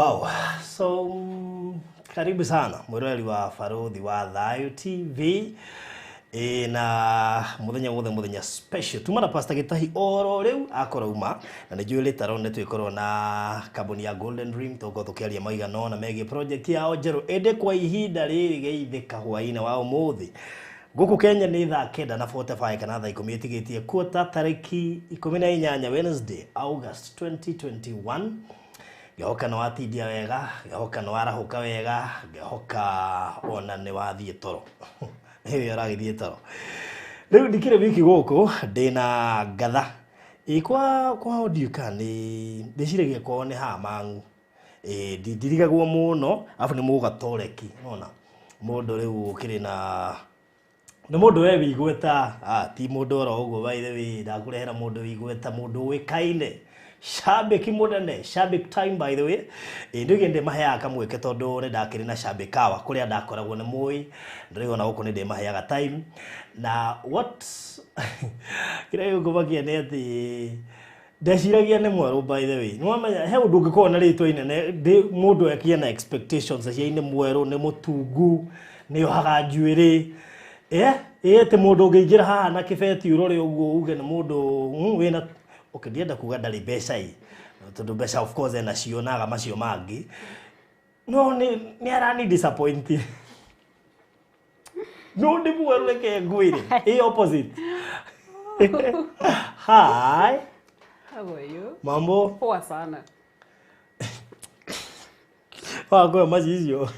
Wow. So karibu sana mwiroreri wa Baruthi wa Thayu TV. Ĩ na muthenya wothe, muthenya special, tuma na Pastor Gitahi oro riu akorauma, na nĩ njũĩ later on nĩ twĩkorwo na kambuni ya Golden Dream, tũgũkorwo tũkĩaria maigana ũna megiĩ project yao njerũ. Ĩndĩ kwa ihinda rĩrĩ geithĩka hwaĩ-inĩ wa ũmũthĩ, gũkũ Kenya nĩ thaa 9 na 45 kana thaa 10 ĩtigĩtie quarter, tarĩki 18, Wednesday, August 2021. Ngehoka nĩ watindia wega, ngehoka nĩ warahũka wega, ngehoka ona nĩ wathiĩ toro, ĩyo ũragĩthiĩ toro. Rĩu ndikĩrĩ wiki gũkũ, ndĩna ngatha ĩ kwa ndiũĩ kana nĩ ndĩciragia kwao nĩ haha Mang'u. Ĩ ndirigagwo mũno, arabu nĩ mũgatoreki nona mũndũ rĩu ũkĩrĩ na nĩ mũndũ we wĩigweta. Ah, ti mũndũ oro ũguo. By the way, ndakũrehera mũndũ wĩigweta, mũndũ ũĩkaine, shabiki mũnene, shabik time. By the way, ĩ nduge ndĩmaheaga kamweke tondũ nĩ ndakĩrĩ na shabik awa kũrĩa ndakoragwo nĩ mũĩ rĩu ona gũkũ nĩ ndĩmaheaga time. Na what kĩrĩa gĩkũmakia nĩ atĩ ndeciragia nĩ mwerũ. By the way, nĩwamenya he ũndũ ũngĩkorwo na rĩtwa inene ndĩ mũndũ akie na expectations cia nĩ mwerũ, nĩ mũtungu, nĩ ohaga njuĩrĩ, ĩ atĩ mũndũ ũngĩingĩra haha na kĩbeti ũrore ũguo uge nĩ mũndũ wĩna, okay, ndienda kuga ndarĩ mbeca ĩ, tondũ mbeca of course ena cio naga macio mangĩ, no nĩ arani disappoint. No nĩ mwerũ, reke ngwĩre ĩ opposite. Hi. How are you? Mambo? Poa sana. Wakũhe macicio.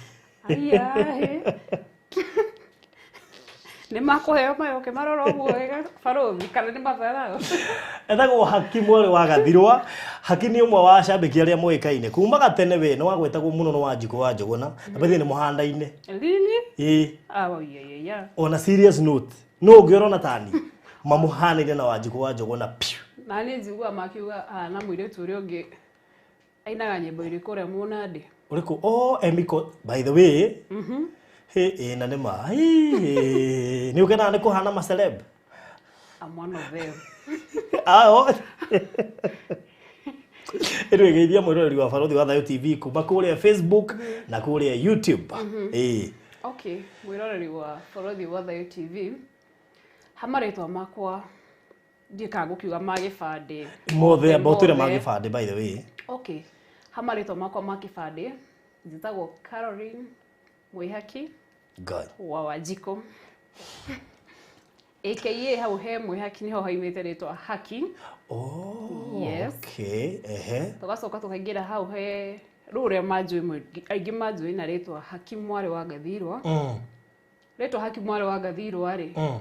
Aya, he. Nĩ makũheo mayo ũkĩmarora ũguo wega, barũthi, kana nĩ matharau? Etagwo Haki mwarĩ wa Gathirwa. Haki nĩ ũmwe wa cambĩki arĩa moĩkaine kuma gatene. We nĩ wagwetagwo mũno nĩ Wanjikũ wa Njũgũna, na bethe nĩ mũhandaine. Really? Ĩĩ. Ah, yeah. Ona serious note, no ũngĩ ũrona tani mamũhanĩire na Wanjikũ wa Njũgũna piũ. Na niĩ njiguaga makiuga na mũirĩtu ũrĩa ũngĩ ainaga nyĩmbo irĩkũ, ũrĩa mũnandĩ. Ũrĩkũ? Oh, Emiko. By the way, hĩ ĩ na nĩ ma nĩ ũkenaga nĩ kũhana maceleb? I'm one of them. Ao. Ĩrĩ geithia mwĩroreri wa Barothi wa Thayo TV kuma kũrĩa Facebook na kũrĩa YouTube. Ĩĩ. Okay, mwĩroreri wa Borothi wa Thayo TV, ha marĩtwa makwa ndiĩkaga gũkiuga ma gĩbandĩ. Mothe amba ũtwĩre ma Mothe. gĩbandĩ, by the way. Okay, ha marĩtwa makwa ma kĩbandĩ njĩtagwo Caroline Mwĩhaki Ngai. wa Wanjikũ, aka hau he Mwĩhaki nĩho haimĩte rĩtwa Haki. Oh. Yes. Okay. Ehe. Tũgacoka tũkaingĩra hau he rĩu ũrĩa manjũĩ, aingĩ manjũĩ na rĩtwa Haki mwarĩ wa Ngathirwa. Rĩtwa Haki mwarĩ wa Ngathirwa rĩ,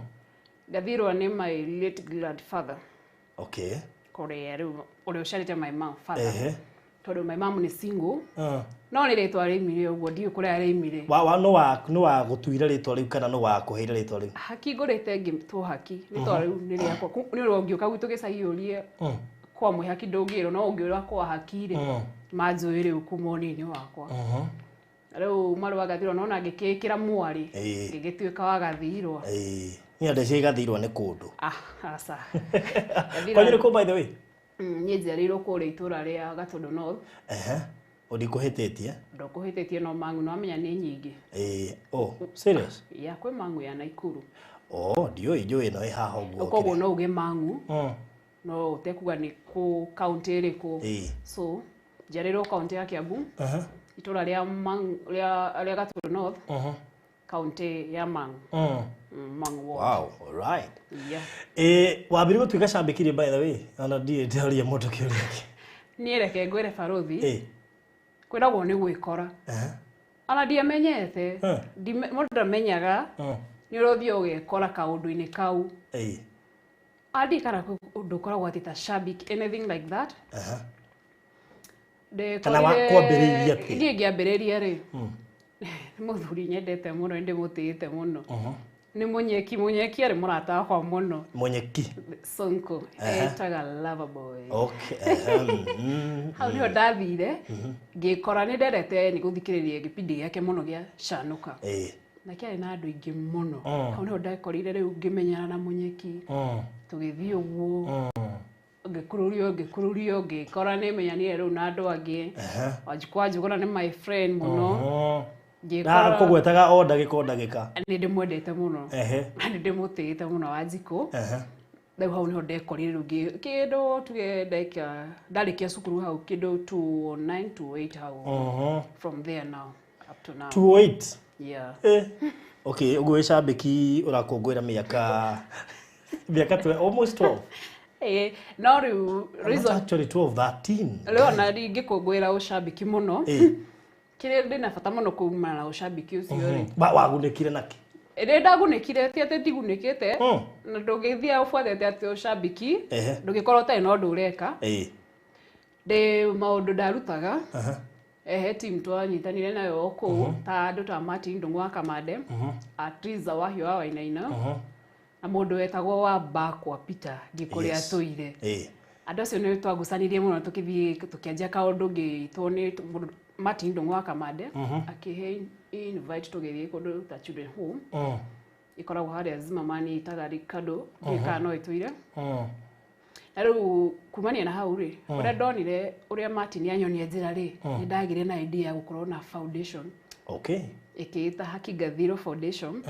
Ngathirwa nĩ my late grandfather. Kũrĩa rĩu ũrĩa ũciarĩte my mom father. Tondũ my mom nĩ single. No nĩ rĩtwa rĩimire ũguo, ndiũĩ kũrĩa rĩimire. Wa wa no wa no wa gũtuire rĩtwa rĩu kana no wa kũheire rĩtwa rĩu? Haki ngũrĩte ngĩtwo Haki, rĩtwa rĩu nĩ rĩakwa. Nĩ ũrĩa ũngĩũka gwitũ gĩcagi ũrie kwa Mwĩhaki ndũngĩrwo, no ũngĩũra kwa Haki rĩ, manjũĩ rĩu kuma ũnini wakwa. Rĩu mwarĩ wa Gathirwa, nona ngĩkĩĩkĩra mwarĩ, ngĩgĩtuĩka wa Gathirwa. Ĩĩ. Niĩ ndeciria Gathirwa nĩ kũndũ. Ah, aca. Kwanyu nĩ kũ, by the way? Niĩ njiarĩirwo kũrĩa itũũra rĩa Gatũndũ North. Ehe. Ũndikũhĩtĩtie. Ndũkũhĩtĩtie, no Mang'u no amenya nĩ nyingĩ. Ĩĩ. Oh, serious? Ya kwĩ Mang'u ya Naikuru. Oh, ndiũĩ, njũĩ no ĩ haha ũguo. Koguo no uge Mang'u, no ũtekuga nĩ kũ kaunti ĩrĩkũ. So njiarĩirwo kaunti ya Kiambu, itũũra rĩa Mang'u, rĩa Gatũndũ North, kaunti ya Mang'u. Mang'u ward. Wow, all right. Yeah. Wambire gũtuĩka cambĩki rĩ, by the way? Ona ndirĩ ndĩroria mũndũ kĩũria kĩ. Niĩ reke ngwĩre, barũthi, kwĩragwo nĩ gwĩkora. Ona ndiamenyete. Mũndũ ndamenyaga, nĩ ũrothiĩ ũgekora kaũndũ-inĩ kau. Andikana ũndũ ũkoragwo atĩ ta shabik, anything like that. Kana kwambĩrĩirie atĩa? Niĩ ngĩambĩrĩria rĩ, nĩ mũthuri nyendete mũno, nĩ ndĩmũtĩĩte mũno, nĩ Mũnyeki. Mũnyeki arĩ mũrata wakwa mũno. Mũnyeki. Sonko etaga Lover Boy. Okay. Hau nĩho ndathire ngĩkora nĩ ndendete nĩ gũthikĩrĩria gĩbindi gĩake mũno gĩa Canuka, na kĩarĩ na andũ aingĩ mũno. Hau nĩho ndakorire rĩu ngĩmenyana na Mũnyeki, tũgĩthiĩ ũguo. Ngĩkururio ngĩkora nĩ menyanire rĩu na andũ angĩ. Wanjikũ Njuguna nĩ my friend mũno. Na kũgwetaga o ndagĩka o ndagĩka. Nĩ ndĩmwendete mũno. Na nĩ ndĩmũtĩĩte mũno Wanjikũ. Rĩu hau nĩho ndekorire rĩu kĩndũ tuge ndarĩkia cukuru hau kĩndũ 209 208 hau. From there now up to now. 208? Yeah. Okay, ũguo wĩ cambĩki ũrakũngũĩra mĩaka almost 12. No rĩu reason actually 12 13. Rĩu ona ndingĩkũngũĩra ũcambĩki mũno. Kĩrĩa ndĩna bata mũno kumana na ũcambĩki ũcio rĩ. Wagunĩkire nakĩ? Rĩ ndagunĩkire ti atĩ ndigunĩkĩte. Na ndũngĩthiĩ ũbuatĩte atĩ ũcambĩki ndũngĩkorwo ũtarĩ na ũndũ ũreka. Ndĩ maũndũ ndarutaga. He team twanyitanire nayo kũu ta andũ ta Martin Ndung'u wa Kamande, Atriza Wahiũ wa Wainaina, na mũndũ wetagwo wa Bakwa Peter ngĩkũrĩa atũire. Andũ acio nĩ twagucanirie mũno tũkĩthiĩ tũkĩanjia kaũndũ ngĩitwo nĩ Martin Ndung'u wa Kamande akĩhe invite tũgĩthiĩ kũndũ ta Children Home. Ĩkoragwo harĩa Zimmerman ĩtaga Ricardo ndiũĩ kana no ĩtũire. Na rĩu kumania na hau rĩ, ũrĩa ndonire ũrĩa Martin anyonia njĩra rĩ, nĩ ndagĩire na idea ya gũkorwo na foundation. Okay. Ĩkĩĩta Haki Gathirwo Foundation.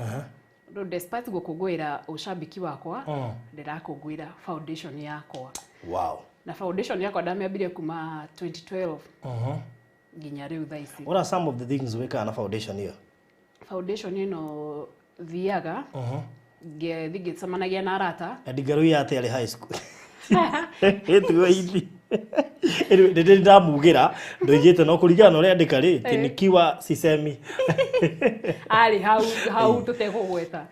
Rĩu despite gũkũngũĩra ũcambĩki wakwa, ndĩrakũngũĩra foundation yakwa. Wow. Na foundation yakwa ndamĩambirie kuma 2012 nginya rĩu thaa ici. What are some of the things wĩkaga na foundation ĩyo? Foundation ĩno thiaga ngĩthiĩ ngĩcemanagia na arata. Na ndingaruia atĩ arĩ high school. Ĩtuo ithi. Anyway, ndĩ ndamugĩra ndoigĩte no kũringana na ũrĩa andĩka rĩ, atĩ nikiwa sisemi. Arĩ hau tũtekũgweta.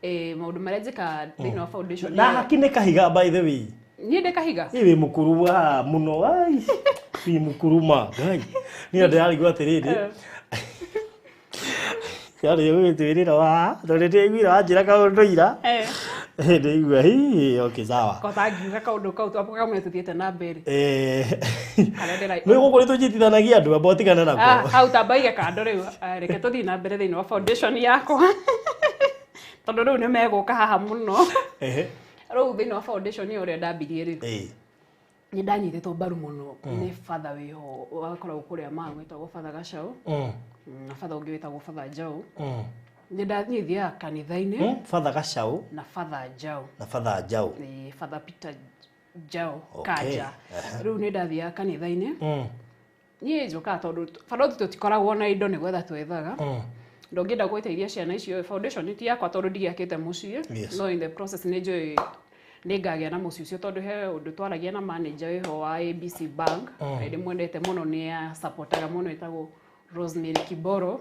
Maũndũ marĩa njĩkaga thĩinĩ wa foundation. Na Haki nĩ kahiga by the way. Niĩ ndĩ kahiga? Ĩ wĩ mũkũrũ wa mũno ai. Wĩ mũkũrũ ma Ngai. Niĩ ndĩrarigwo atĩrĩrĩ. Yarĩ ũgĩtwĩrĩra wa tondũ ndĩraiguire wanjĩra kaũndũ ira. Ndĩraigua hihi okay sawa. Kota ngiuga kaũndũ kau twamwe tũthiĩte na mbere. Nĩ gũkũ nĩ tũnyitithanagia andũ amba ũtigane nako. Hau tamba ige kando rĩu, reke tũthiĩ na mbere thĩinĩ wa foundation yakwa. Tondũ rĩu nĩ megũka haha mũno. Rĩu thĩinĩ wa foundation ĩyo ũrĩa ndambirie rĩ. Nĩ ndanyitĩtwo mbaru mũno nĩ father wĩho wakoragwo kũrĩa Mau wĩtagwo Father Gacau. Na father ũngĩ wĩtagwo Father Njau. Nĩ ndathiaga kanitha-inĩ. Father Gacau na Father Njau. Na Father Njau. Nĩ Father Peter Njau Kanja. Rĩu nĩ ndathiaga kanitha-inĩ. Niĩ njũkaga tondũ barothi tũtikoragwo na indo nĩ gwetha twethaga. Ndũngĩenda gwĩteithia ciana icio foundation ti yakwa tondũ ndigĩakĩte mũciĩ. No in the process nĩ njũĩ nĩ ngagĩa na mũciĩ ũcio tondũ he ũndũ twaragia na manager wĩho wa ABC Bank. Na ndĩmwendete mũno nĩ supportaga mũno ĩtagwo Rosemary Kiboro.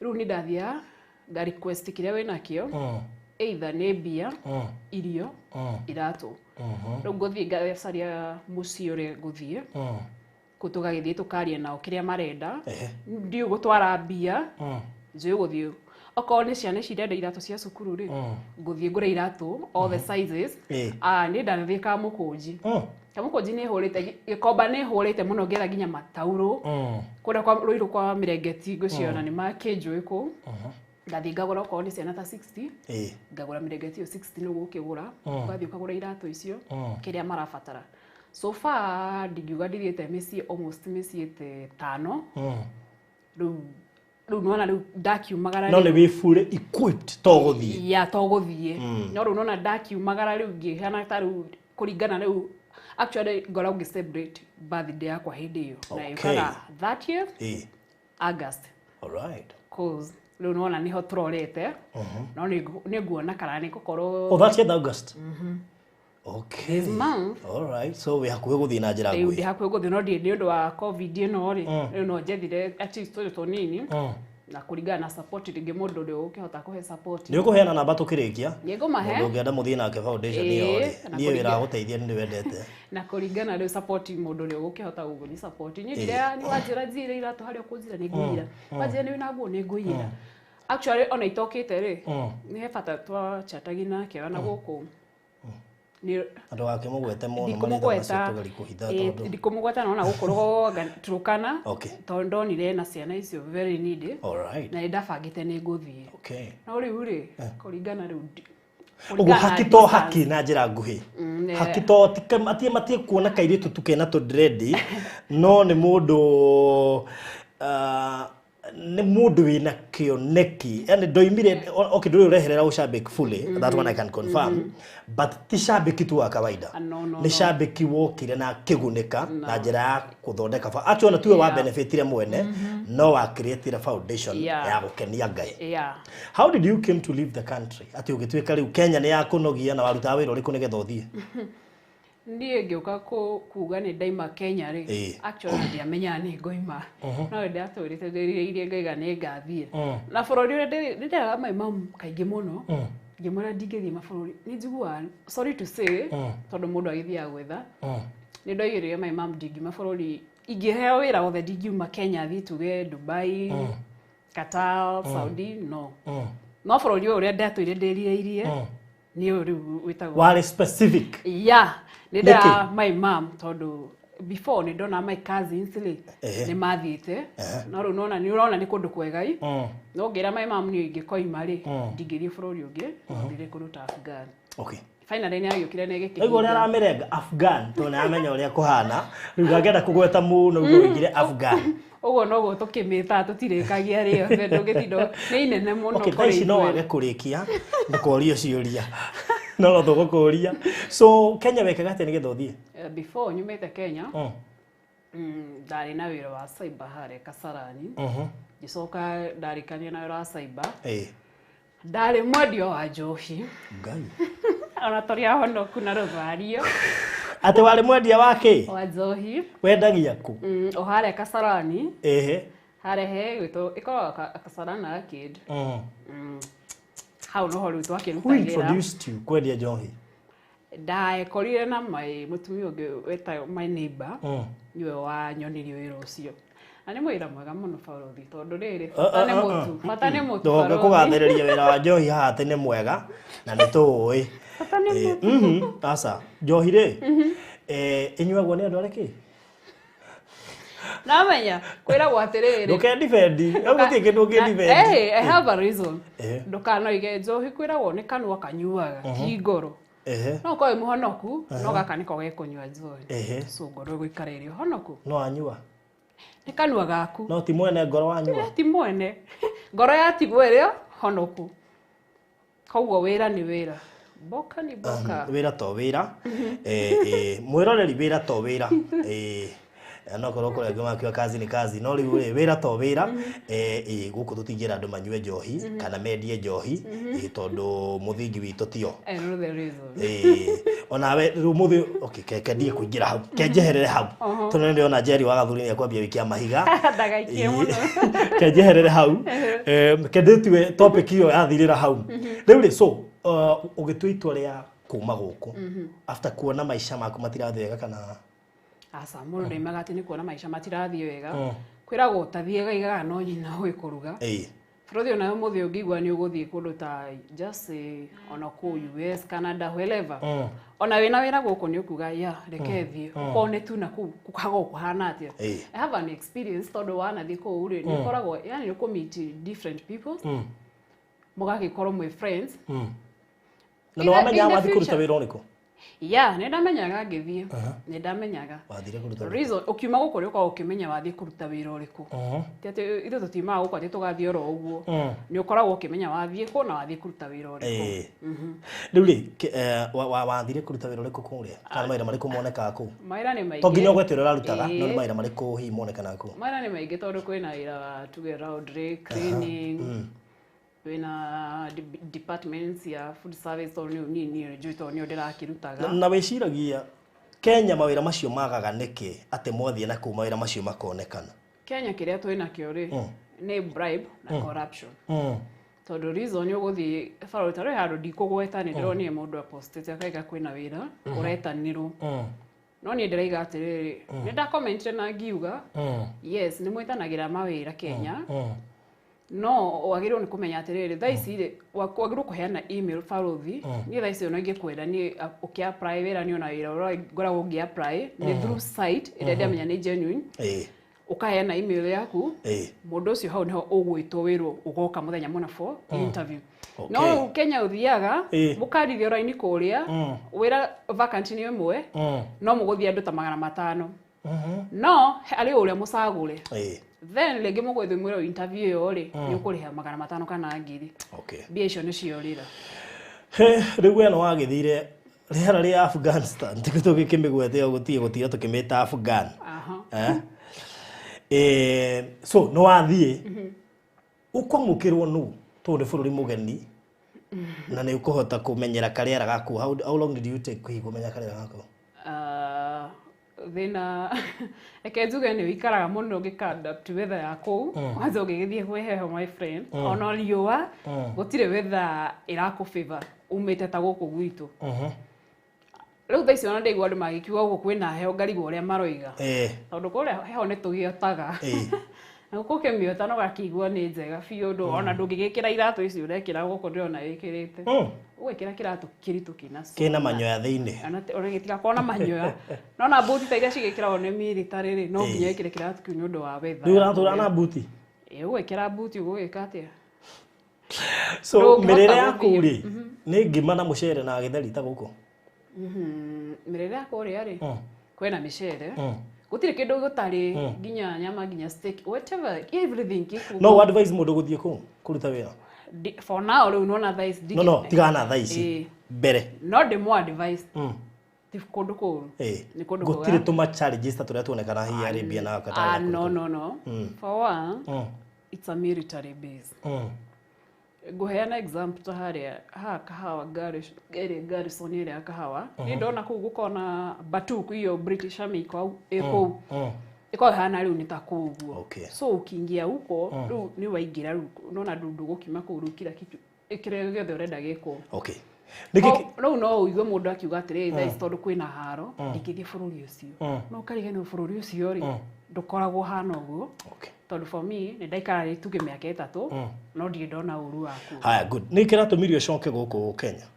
Rĩu nĩ ndathiaga nga request kĩrĩa wĩnakĩo, either nĩ mbia, irio, iratũ. Rĩu ngũthiĩ ngacaria mũciĩ ũrĩa ngũthiĩ. Kũu tũgagĩthiĩ tũkaria nao kĩrĩa marenda. Ndiũĩ gũtwara mbia, njũĩ gũthiĩ. Okorwo nĩ ciana ici irenda iratũ cia cukuru rĩ, ngũthiĩ ngũre iratũ all the sizes. Niĩ ndanathiĩ Kamũkũnji. Kamũkũnji nĩ hũrĩte, Gĩkomba nĩ hũrĩte mũno ngĩetha nginya mataurũ. Kũrĩa kwa Rũirũ kwa Mĩrengeti ngũciona nĩ makĩnjũĩ kũu. Ngathiĩ ngagũra okorwo nĩ ciana ta 60. Ngagũra mĩrengeti ĩyo 60 nĩguo ũkĩgũra. Ũgathiĩ ũkagũra iratũ icio kĩrĩa marabatara. So far ndingiuga ndithiĩte mĩciĩ almost mĩciĩ 5. Rĩu nĩwona rĩu ndakiumagara. No nĩ wĩ fully equipped to gũthiĩ. Ya to gũthiĩ. No rĩu nĩwona ndakiumagara rĩu ngĩhana ta rĩu kũringana rĩu actually ngoragwo ngĩ celebrate birthday yakwa hĩndĩ ĩyo. Na yũkaga 30th August. All right. Cause rĩu nĩwona nĩho tũrorete. No nĩ nguona kana nĩ gũkorwo. Oh, 30th August. Okay. This month. All right. So we hakuhĩ gũthiĩ na njĩra nguhĩ. Rĩu ndĩ hakuhĩ gũthiĩ no nĩ ũndũ wa COVID ĩno rĩ. Rĩu no njethire at least tũrĩ tũnini. Na kũringana na support rĩngĩ mũndũ ũrĩa ũkĩhota kũhe support. Nĩ ũkũheana namba tũkĩrĩkia? Nĩ ngũmahe. Mũndũ ũngĩenda mũthiĩ nake foundation ĩyo rĩ. Niĩ wĩra wa gũteithia nĩ ndĩwendete. Na kũringana rĩu support mũndũ ũrĩa ũgũkĩhota gũgũni support. Niĩ ndirea nĩ wanjĩra njire iratũ harĩa ũkũnjĩra nĩ ngũiyĩra. Wanjĩra nĩ wĩna nguo nĩ ngũiyĩra. Actually ona itokĩte rĩ, nĩ he bata twachatagi nake ona gũkũ. Andũ ake mũgwete mũno marĩtwa macio tũgerie kũhitha tondũ ndikũmũgweta nona gũkũ rũgonga Turkana tondũ ndonire na ciana icio very needy. All right. Na nĩ ndabangĩte nĩ ngũthiĩ. Okay. No rĩu rĩ, kũringana rĩu Ũguo Kũringana na haki to distance. haki na njĩra nguhĩ. Mm, Haki to atie matie kuona kairĩtu tu kena tũ dread, no nĩ mũndũ nĩ mũndũ wĩna kĩoneki, yani ndoimire. Okay, ndũrĩ ũreherera ũcambĩki fully, that one I can confirm, but ti cambĩki tu wa kawaida. Ah, no, no, Nĩ no. cambĩki wokire na akĩgunĩka na njĩra ya gũthondeka actually ona tiwe wa benefitire mwene, no wa creatire foundation ya gũkenia Ngai. How did you came to leave the country, atĩ ũgĩtuĩka rĩu Kenya nĩ yakũnogia, na warutaga wĩra ũrĩkũ nĩgetha ũthiĩ? Niĩ ngĩũka kuga nĩ ndaima Kenya rĩ, actually ndiamenyaga nĩ ngoima, no ndatũrĩte ndĩrirĩirie ngaiga nĩ ngathiĩ na bũrũri ũrĩa nĩ nderaga my mom kaingĩ mũno, ngĩmwĩra ndingĩthiĩ mabũrũri nĩ njiguaga, sorry to say, tondũ mũndũ agĩthiaga gwetha. Nĩ ndoigĩrĩire my mom ndingiuma bũrũri, ingĩheo wĩra wothe ndingiuma Kenya thiĩ tuge Dubai, Qatar, Saudi, no. No bũrũri ũyũ ũrĩa ndatũire ndĩrirĩirie nĩ ũyũ rĩu wĩtagwo Warĩ specific. Yeah, nĩ Nĩkĩ? ndera my mom tondũ before nĩ ndona my cousins rĩ, nĩ mathiĩte, no rĩu nona nĩ ũrona nĩ kũndũ kwega i. No ngĩra my mom niĩ ingĩkoima rĩ, ndingĩthiĩ bũrũri ũngĩ, no thire kũndũ ta Afghan. Finally nĩ agĩũkire na Rĩu ũrĩa ĩgĩkĩhinga. aramĩrenga Afghan tondũ nĩ aramenya ũrĩa kũhana, rĩu ndangĩenda kũgweta mũno, ũguo ũigire Afghan. Ũguo noguo tũkĩmĩtaga, tũtirĩkagia rĩothe, ndũngĩtinda nĩ inene mũno. Okay, thaa Kũrĩ ici no ithuĩ. wage kũrĩkia, ndũkorio ciũria, no no tũgũkũria. So Kenya wekaga atĩa nĩgetha ũthiĩ? Before nyumĩte Kenya, ndarĩ na wĩra wa cyber harĩa Kasarani. Ngĩcoka ndarĩkania na wĩra wa cyber, ndarĩ mwendia wa njohi. Ngai. Ona tũrĩ ahonoku na rũthario. Atĩ warĩ mwendia wa kĩ? Wa njohi. Wendagia kũ? O harĩa Kasarani. Harĩa he gwĩtwo ĩkoragwo Kasarani Arcade. Hau noho rĩu Who twakĩrutagĩra. introduced you kwendia njohi? Ndaekorire na my mũtumia ũngĩ wetagwo my neighbor, nĩwe wanyonirie wĩra ũcio, na nĩ wĩra mwega mũno barothi, tondũ rĩrĩ bata nĩ mũtu, bata nĩ mũtu, Ndũgoke barothi. kũgathĩrĩria wĩra wa njohi haha atĩ nĩ mwega na nĩ tũũĩ. Bata nĩ mũtu. Aca, njohi rĩ, ĩnyuagwo nĩ andũ arĩkĩ? Namenya kwĩragwo atĩrĩrĩ, Ndũkendibendi, hau gũtirĩ kĩndũ ũngĩndibendi. Hey, I have a reason. Ndũkanoige njohi kwĩragwo nĩ kanua kanyuaga, ti ngoro. No ũkorwo wĩ mũhonoku, no gaka nĩko gekũnyua njohi. So ngoro ĩgũikara ĩrĩ honoku. No anyua. Nĩ kanua gaku. No ti mwene ngoro wanyua. Ti mwene ngoro yatigwo ĩrĩ honoku, koguo wĩra nĩ wĩra, mboka nĩ mboka. Wĩra to wĩra. Mwĩroreri, wĩra to wĩra. No korwo kũrĩa angĩ makiuga kazi ni kazi, no rĩu rĩ, wĩra to wĩra. Gũkũ tũtingĩra andũ manyue njohi kana mendie njohi, tondũ mũthingi witũ tio. I know the reason. Onawe rĩu mũthĩ, okay, ke ndie kũingĩra hau, ke njeherere hau, tondũ nĩ ndĩrona Jerry wa Gathuri nĩ ekwambia wiki mahiga. Ndagaikie mũno. Ke njeherere hau. Ke ndĩtue topic ĩyo yathirĩra hau rĩu rĩ. So ũgĩtua itua rĩa kuma gũkũ after kuona maica maku matirathiĩ wega, kana? Aca, mũndũ ndaimaga atĩ nĩ kuona maica matirathiĩ wega. Kwĩragwo ũtathiĩga igaga no nyina ũĩ kũruga. Bũrũri ona ũmũthĩ ũngĩigua nĩ ũgũthiĩ kũndũ ta just say ona kũu US, Canada, wherever, ona wĩna wĩra gũkũ nĩ ũkuga ya reke thiĩ ũkone tu na kũu kũhagwo kũhana atĩa. I have an experience, tondũ wanathiĩ kũu rĩ, nĩ ũkoragwo yani nĩ ũkũ-meet different people, mũgagĩkorwo mwĩ friends. Na nĩ wamenyaga In the wathiĩ kũruta future. wĩra ũrĩkũ? Yeah, nĩ ndamenyaga ngĩthiĩ, nĩ ndamenyaga. Wathire kũruta wĩra? Reason ũkiuma gũkũ nĩ ũkoragwo ũkĩmenya wathiĩ kũruta wĩra ũrĩkũ. Ti atĩ ithuĩ tũtiumaga gũkũ atĩ tũgathiĩ oro ũguo. Nĩ ũkoragwo ũkĩmenya wathiĩ kũ na wathiĩ kũruta wĩra ũrĩkũ. Rĩu rĩ, wathire kũruta wĩra ũrĩkũ kũrĩa, kana mawĩra marĩkũ monekaga kũu? Mawĩra nĩ maingĩ. To nginya ũgwete ũrĩa ũrarutaga, no nĩ mawĩra marĩkũ hihi monekanaga kũu? Mawĩra nĩ maingĩ, tondũ kwĩna wĩra wa tuge laundry, cleaning, kwĩna departments ya food service, tondũ nĩyo niĩ njũĩ, tondũ nĩyo ndĩrakĩrutaga. Na wĩciragia Kenya mawĩra macio magaga nĩkĩ, atĩ mwathiĩ na kũu mawĩra macio makonekana? Kenya kĩrĩa twĩ nakĩo rĩ, nĩ bribe na corruption. Tondũ reason ũgũthiĩ barũthi ta rĩu handũ ndikũgweta, nĩ ndĩronire mũndũ apostĩte akaiga kwĩna wĩra ũretanĩrwo, no niĩ ndĩraiga atĩrĩrĩ, nĩ ndakomentire na ngiuga yes, nĩ mwĩtanagĩra mawĩra Kenya, no wagĩrĩirwo nĩ kũmenya atĩrĩrĩ, thaa ici rĩ, wagĩrĩirwo kũheana email barũthi. Niĩ thaa ici ona ingĩkwĩra niĩ ũkĩ apply wĩra, niĩ ona wĩra ũrĩa ngoragwo ngĩ apply nĩ through site ĩrĩa ndĩramenya nĩ genuine. Ũkaheana email yaku, mũndũ ũcio hau nĩho ũgwĩtwo wĩrwo ũgoka mũthenya mũna for interview. No rĩu Kenya ũthiaga mũkarithio raini kũrĩa wĩra vacant nĩ ĩmwe, no mũgũthiĩ andũ ta 500, no arĩ ũrĩa mũcagũre. Then rĩngĩ mũgũthiĩ mwĩrwo interview ĩyo rĩ, nĩ ũkũrĩha 500 kana 1000. Mbia icio nĩcio rĩra. He, rĩu we no wagĩthire rĩera rĩa Afghanistan tiko tũgĩkĩmĩgwete o gũtirĩ gũtira tũkĩmĩta Afghan. Aha. Eh? So nĩ wathiĩ ũkwamũkĩrwo nũ tondũ nĩ bũrũri mũgeni na nĩ ũkũhota kũmenyera karĩera gaku? How long did you take hihi kũmenya karĩera gaku? Ah, thĩna reke njuge nĩ ũikaraga mũno ũgĩka-adapt weather ya kũu. Kwanza ũgĩgĩthiĩ kwĩ heho, my friend, ona riũa gũtirĩ weather ĩrakũ favor umĩte ta gũkũ gwitũ. Rĩu thaa ici ona ndaigua andũ magĩkiuga gũkũ kwĩna heho, ngarigwo ũrĩa maroiga, tondũ kũrĩa heho nĩ tũgĩotaga, na gũkũ ũkĩmĩota no gakĩigua nĩ njega biũ ũndũ ona ndũngĩgĩkĩra iratũ ici ũrekĩra gũkũ ndĩrona wĩkĩrĩte. Ũgwĩkĩra kĩratũ kĩritũ kĩna kĩna manyoya thĩinĩ. Ona gĩtigakorwo na manyoya, no na mbuti ta iria cigĩkĩragwo nĩ military rĩ, no nginya wĩkĩre kĩratũ kĩu nĩ ũndũ wa weather. Rĩu ũratũra na mbuti? Ĩ, ũgwĩkĩra mbuti ũgũgĩka atĩa? So Ndũngĩhota mĩrĩre yaku gũthiĩ. rĩ, nĩ ngima na mũcere na gĩtheri ta gũkũ? Mĩrĩre ya kũrĩa rĩ, kwĩna mĩcere, gũtirĩ kĩndũ gũtarĩ, nginya nyama, nginya steak, whatever, everything gĩkuo. No advise mũndũ gũthiĩ kũu kũruta wĩra? For now rĩu nona thaa ici No, no, tigana na thaa ici, mbere. No ndĩmũ advise, ti kũndũ kũũru. Nĩ kũndũ Gũtirĩ kwega. tũma challenges ta tũrĩa tuonekana hihi Arabia na Qatar Ah, na no kũndũ. no no For one, it's a military base. Ngũheana example ta harĩa haha Kahawa garrison, ĩrĩa garrison ĩrĩa ya Kahawa, nĩ ndona kũu gũkona Batuk, iyo British Army iko hau, ĩ kũu, ĩkoragwo ĩhana rĩu nĩ ta kũu ũguo. So ukiingia huko rĩu nĩ waingĩra, rĩu nona ndũ ndũgũkiuma kũu, rĩu kila kitu, kĩrĩa gĩothe ũrenda gĩkwo. Okay, nĩkĩ Rĩu no ũigue mũndũ akiuga atĩrĩrĩ, thaa ici tondũ kwĩna haro ndingĩthiĩ bũrũri ũcio. No ũkariganĩrwo bũrũri ũcio rĩ, ndũkoragwo hana ũguo. Tondũ for me nĩ ndaikara rĩ tuge mĩaka 3, no ndirĩ ndona ũru wakuo. Haya, good. Nĩ kĩratũmire ũcoke gũkũ Kenya?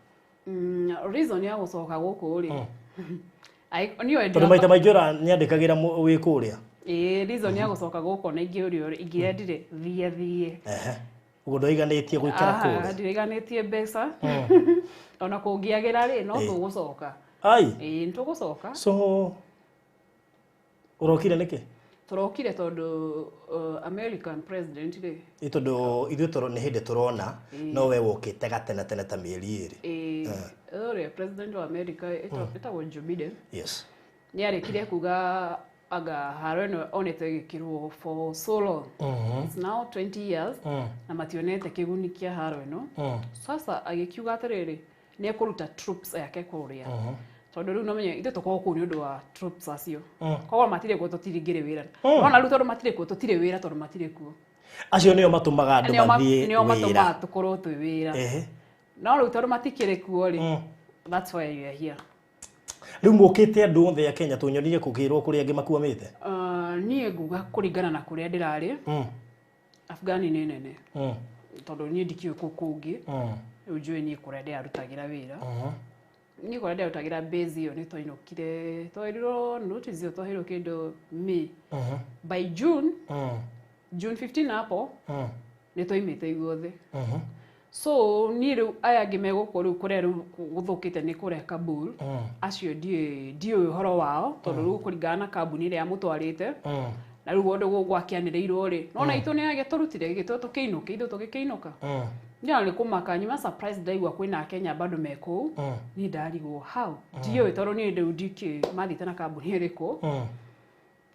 Reason ya gũcoka gũkũ rĩ, niĩ Tondũ maita maingĩ ũranyandĩkagĩra wĩ kũrĩa. Ĩĩ, reason ya gũcoka gũkũ na ingĩ ũrĩa ingĩendire thiĩ thiĩ. Ehe, ũguo ndwaiganĩtie gũikara kũrĩa? Ndiriganĩtie mbeca, ona kũngĩagĩra rĩ, no tũgũcoka. Ai. Ĩĩ, nĩ tũgũcoka. So ũrokire nĩkĩ? Tũrokire tondũ American president rĩ. Ĩ, tondũ ithuĩ tũro nĩ hĩndĩ tũrona, no we wokĩte gatene tene ta mĩeri 2. Ĩĩ, ũrĩa president wa America ĩtagwo Joe Biden nĩ arĩkirie kuga anga haro ĩno onete ĩgĩkĩrwo for so long, it's now 20 years, na mationete kĩguni kĩa haro ĩno. Sasa agĩkiuga atĩrĩrĩ, nĩ ekũruta troops yake kũrĩa, tondũ rĩu no menye ithuĩ tũkoragwo kũu nĩ ũndũ wa troops acio. Koguo matirĩ kuo tũtiringĩrĩ wĩra. Nona rĩu tondũ matirĩ kuo tũtirĩ wĩra, tondũ matirĩ kuo. Acio nĩo matũmaga andũ Nĩo mathiĩ nĩo wĩra. Matũmaga tũkorwo twĩ wĩra. No rĩu tondũ matikĩrĩ kuo rĩ, that's why we are here. Rĩu mũkĩte andũ othe a Kenya? Tũnyonire kũkĩrwo kũrĩa angĩ makuamĩte. Niĩ nguga kũringana na kũrĩa ndĩrarĩ, Afghani nĩ nene, tondũ niĩ ndikĩũĩ kũu kũngĩ. Rĩu njũĩ niĩ kũrĩa ndĩrarutagĩra wĩra. Niĩ kũrĩa ndĩrarutagĩra base ĩyo nĩ twainũkire, twerirwo notice ĩyo twaheirwo kĩndũ May, by June, June 15 hapo nĩ twaimĩte ithuothe. So niĩ rĩu aya angĩ me gũkũ rĩu, kũrĩa rĩu gũthũkĩte nĩ kũrĩa Kabul, acio ndiũĩ ũhoro wao, tondũ rĩu kũringana na kambuni ĩrĩa yamũtwarĩte na rĩu ũndũ gwakĩanĩrĩirwo rĩ, nona itũ nĩ agĩtũrutire gĩgĩtwo tũkĩinũke, ithuĩ tũgĩkĩinũka. Niĩ nĩ kũmaka nyuma surprise ndaigua kwĩna Kenya bado me kũu. Niĩ ndarigwo how, ndiũĩ, tondũ niĩ rĩu ndikĩ mathiĩte na kambuni ĩrĩkũ.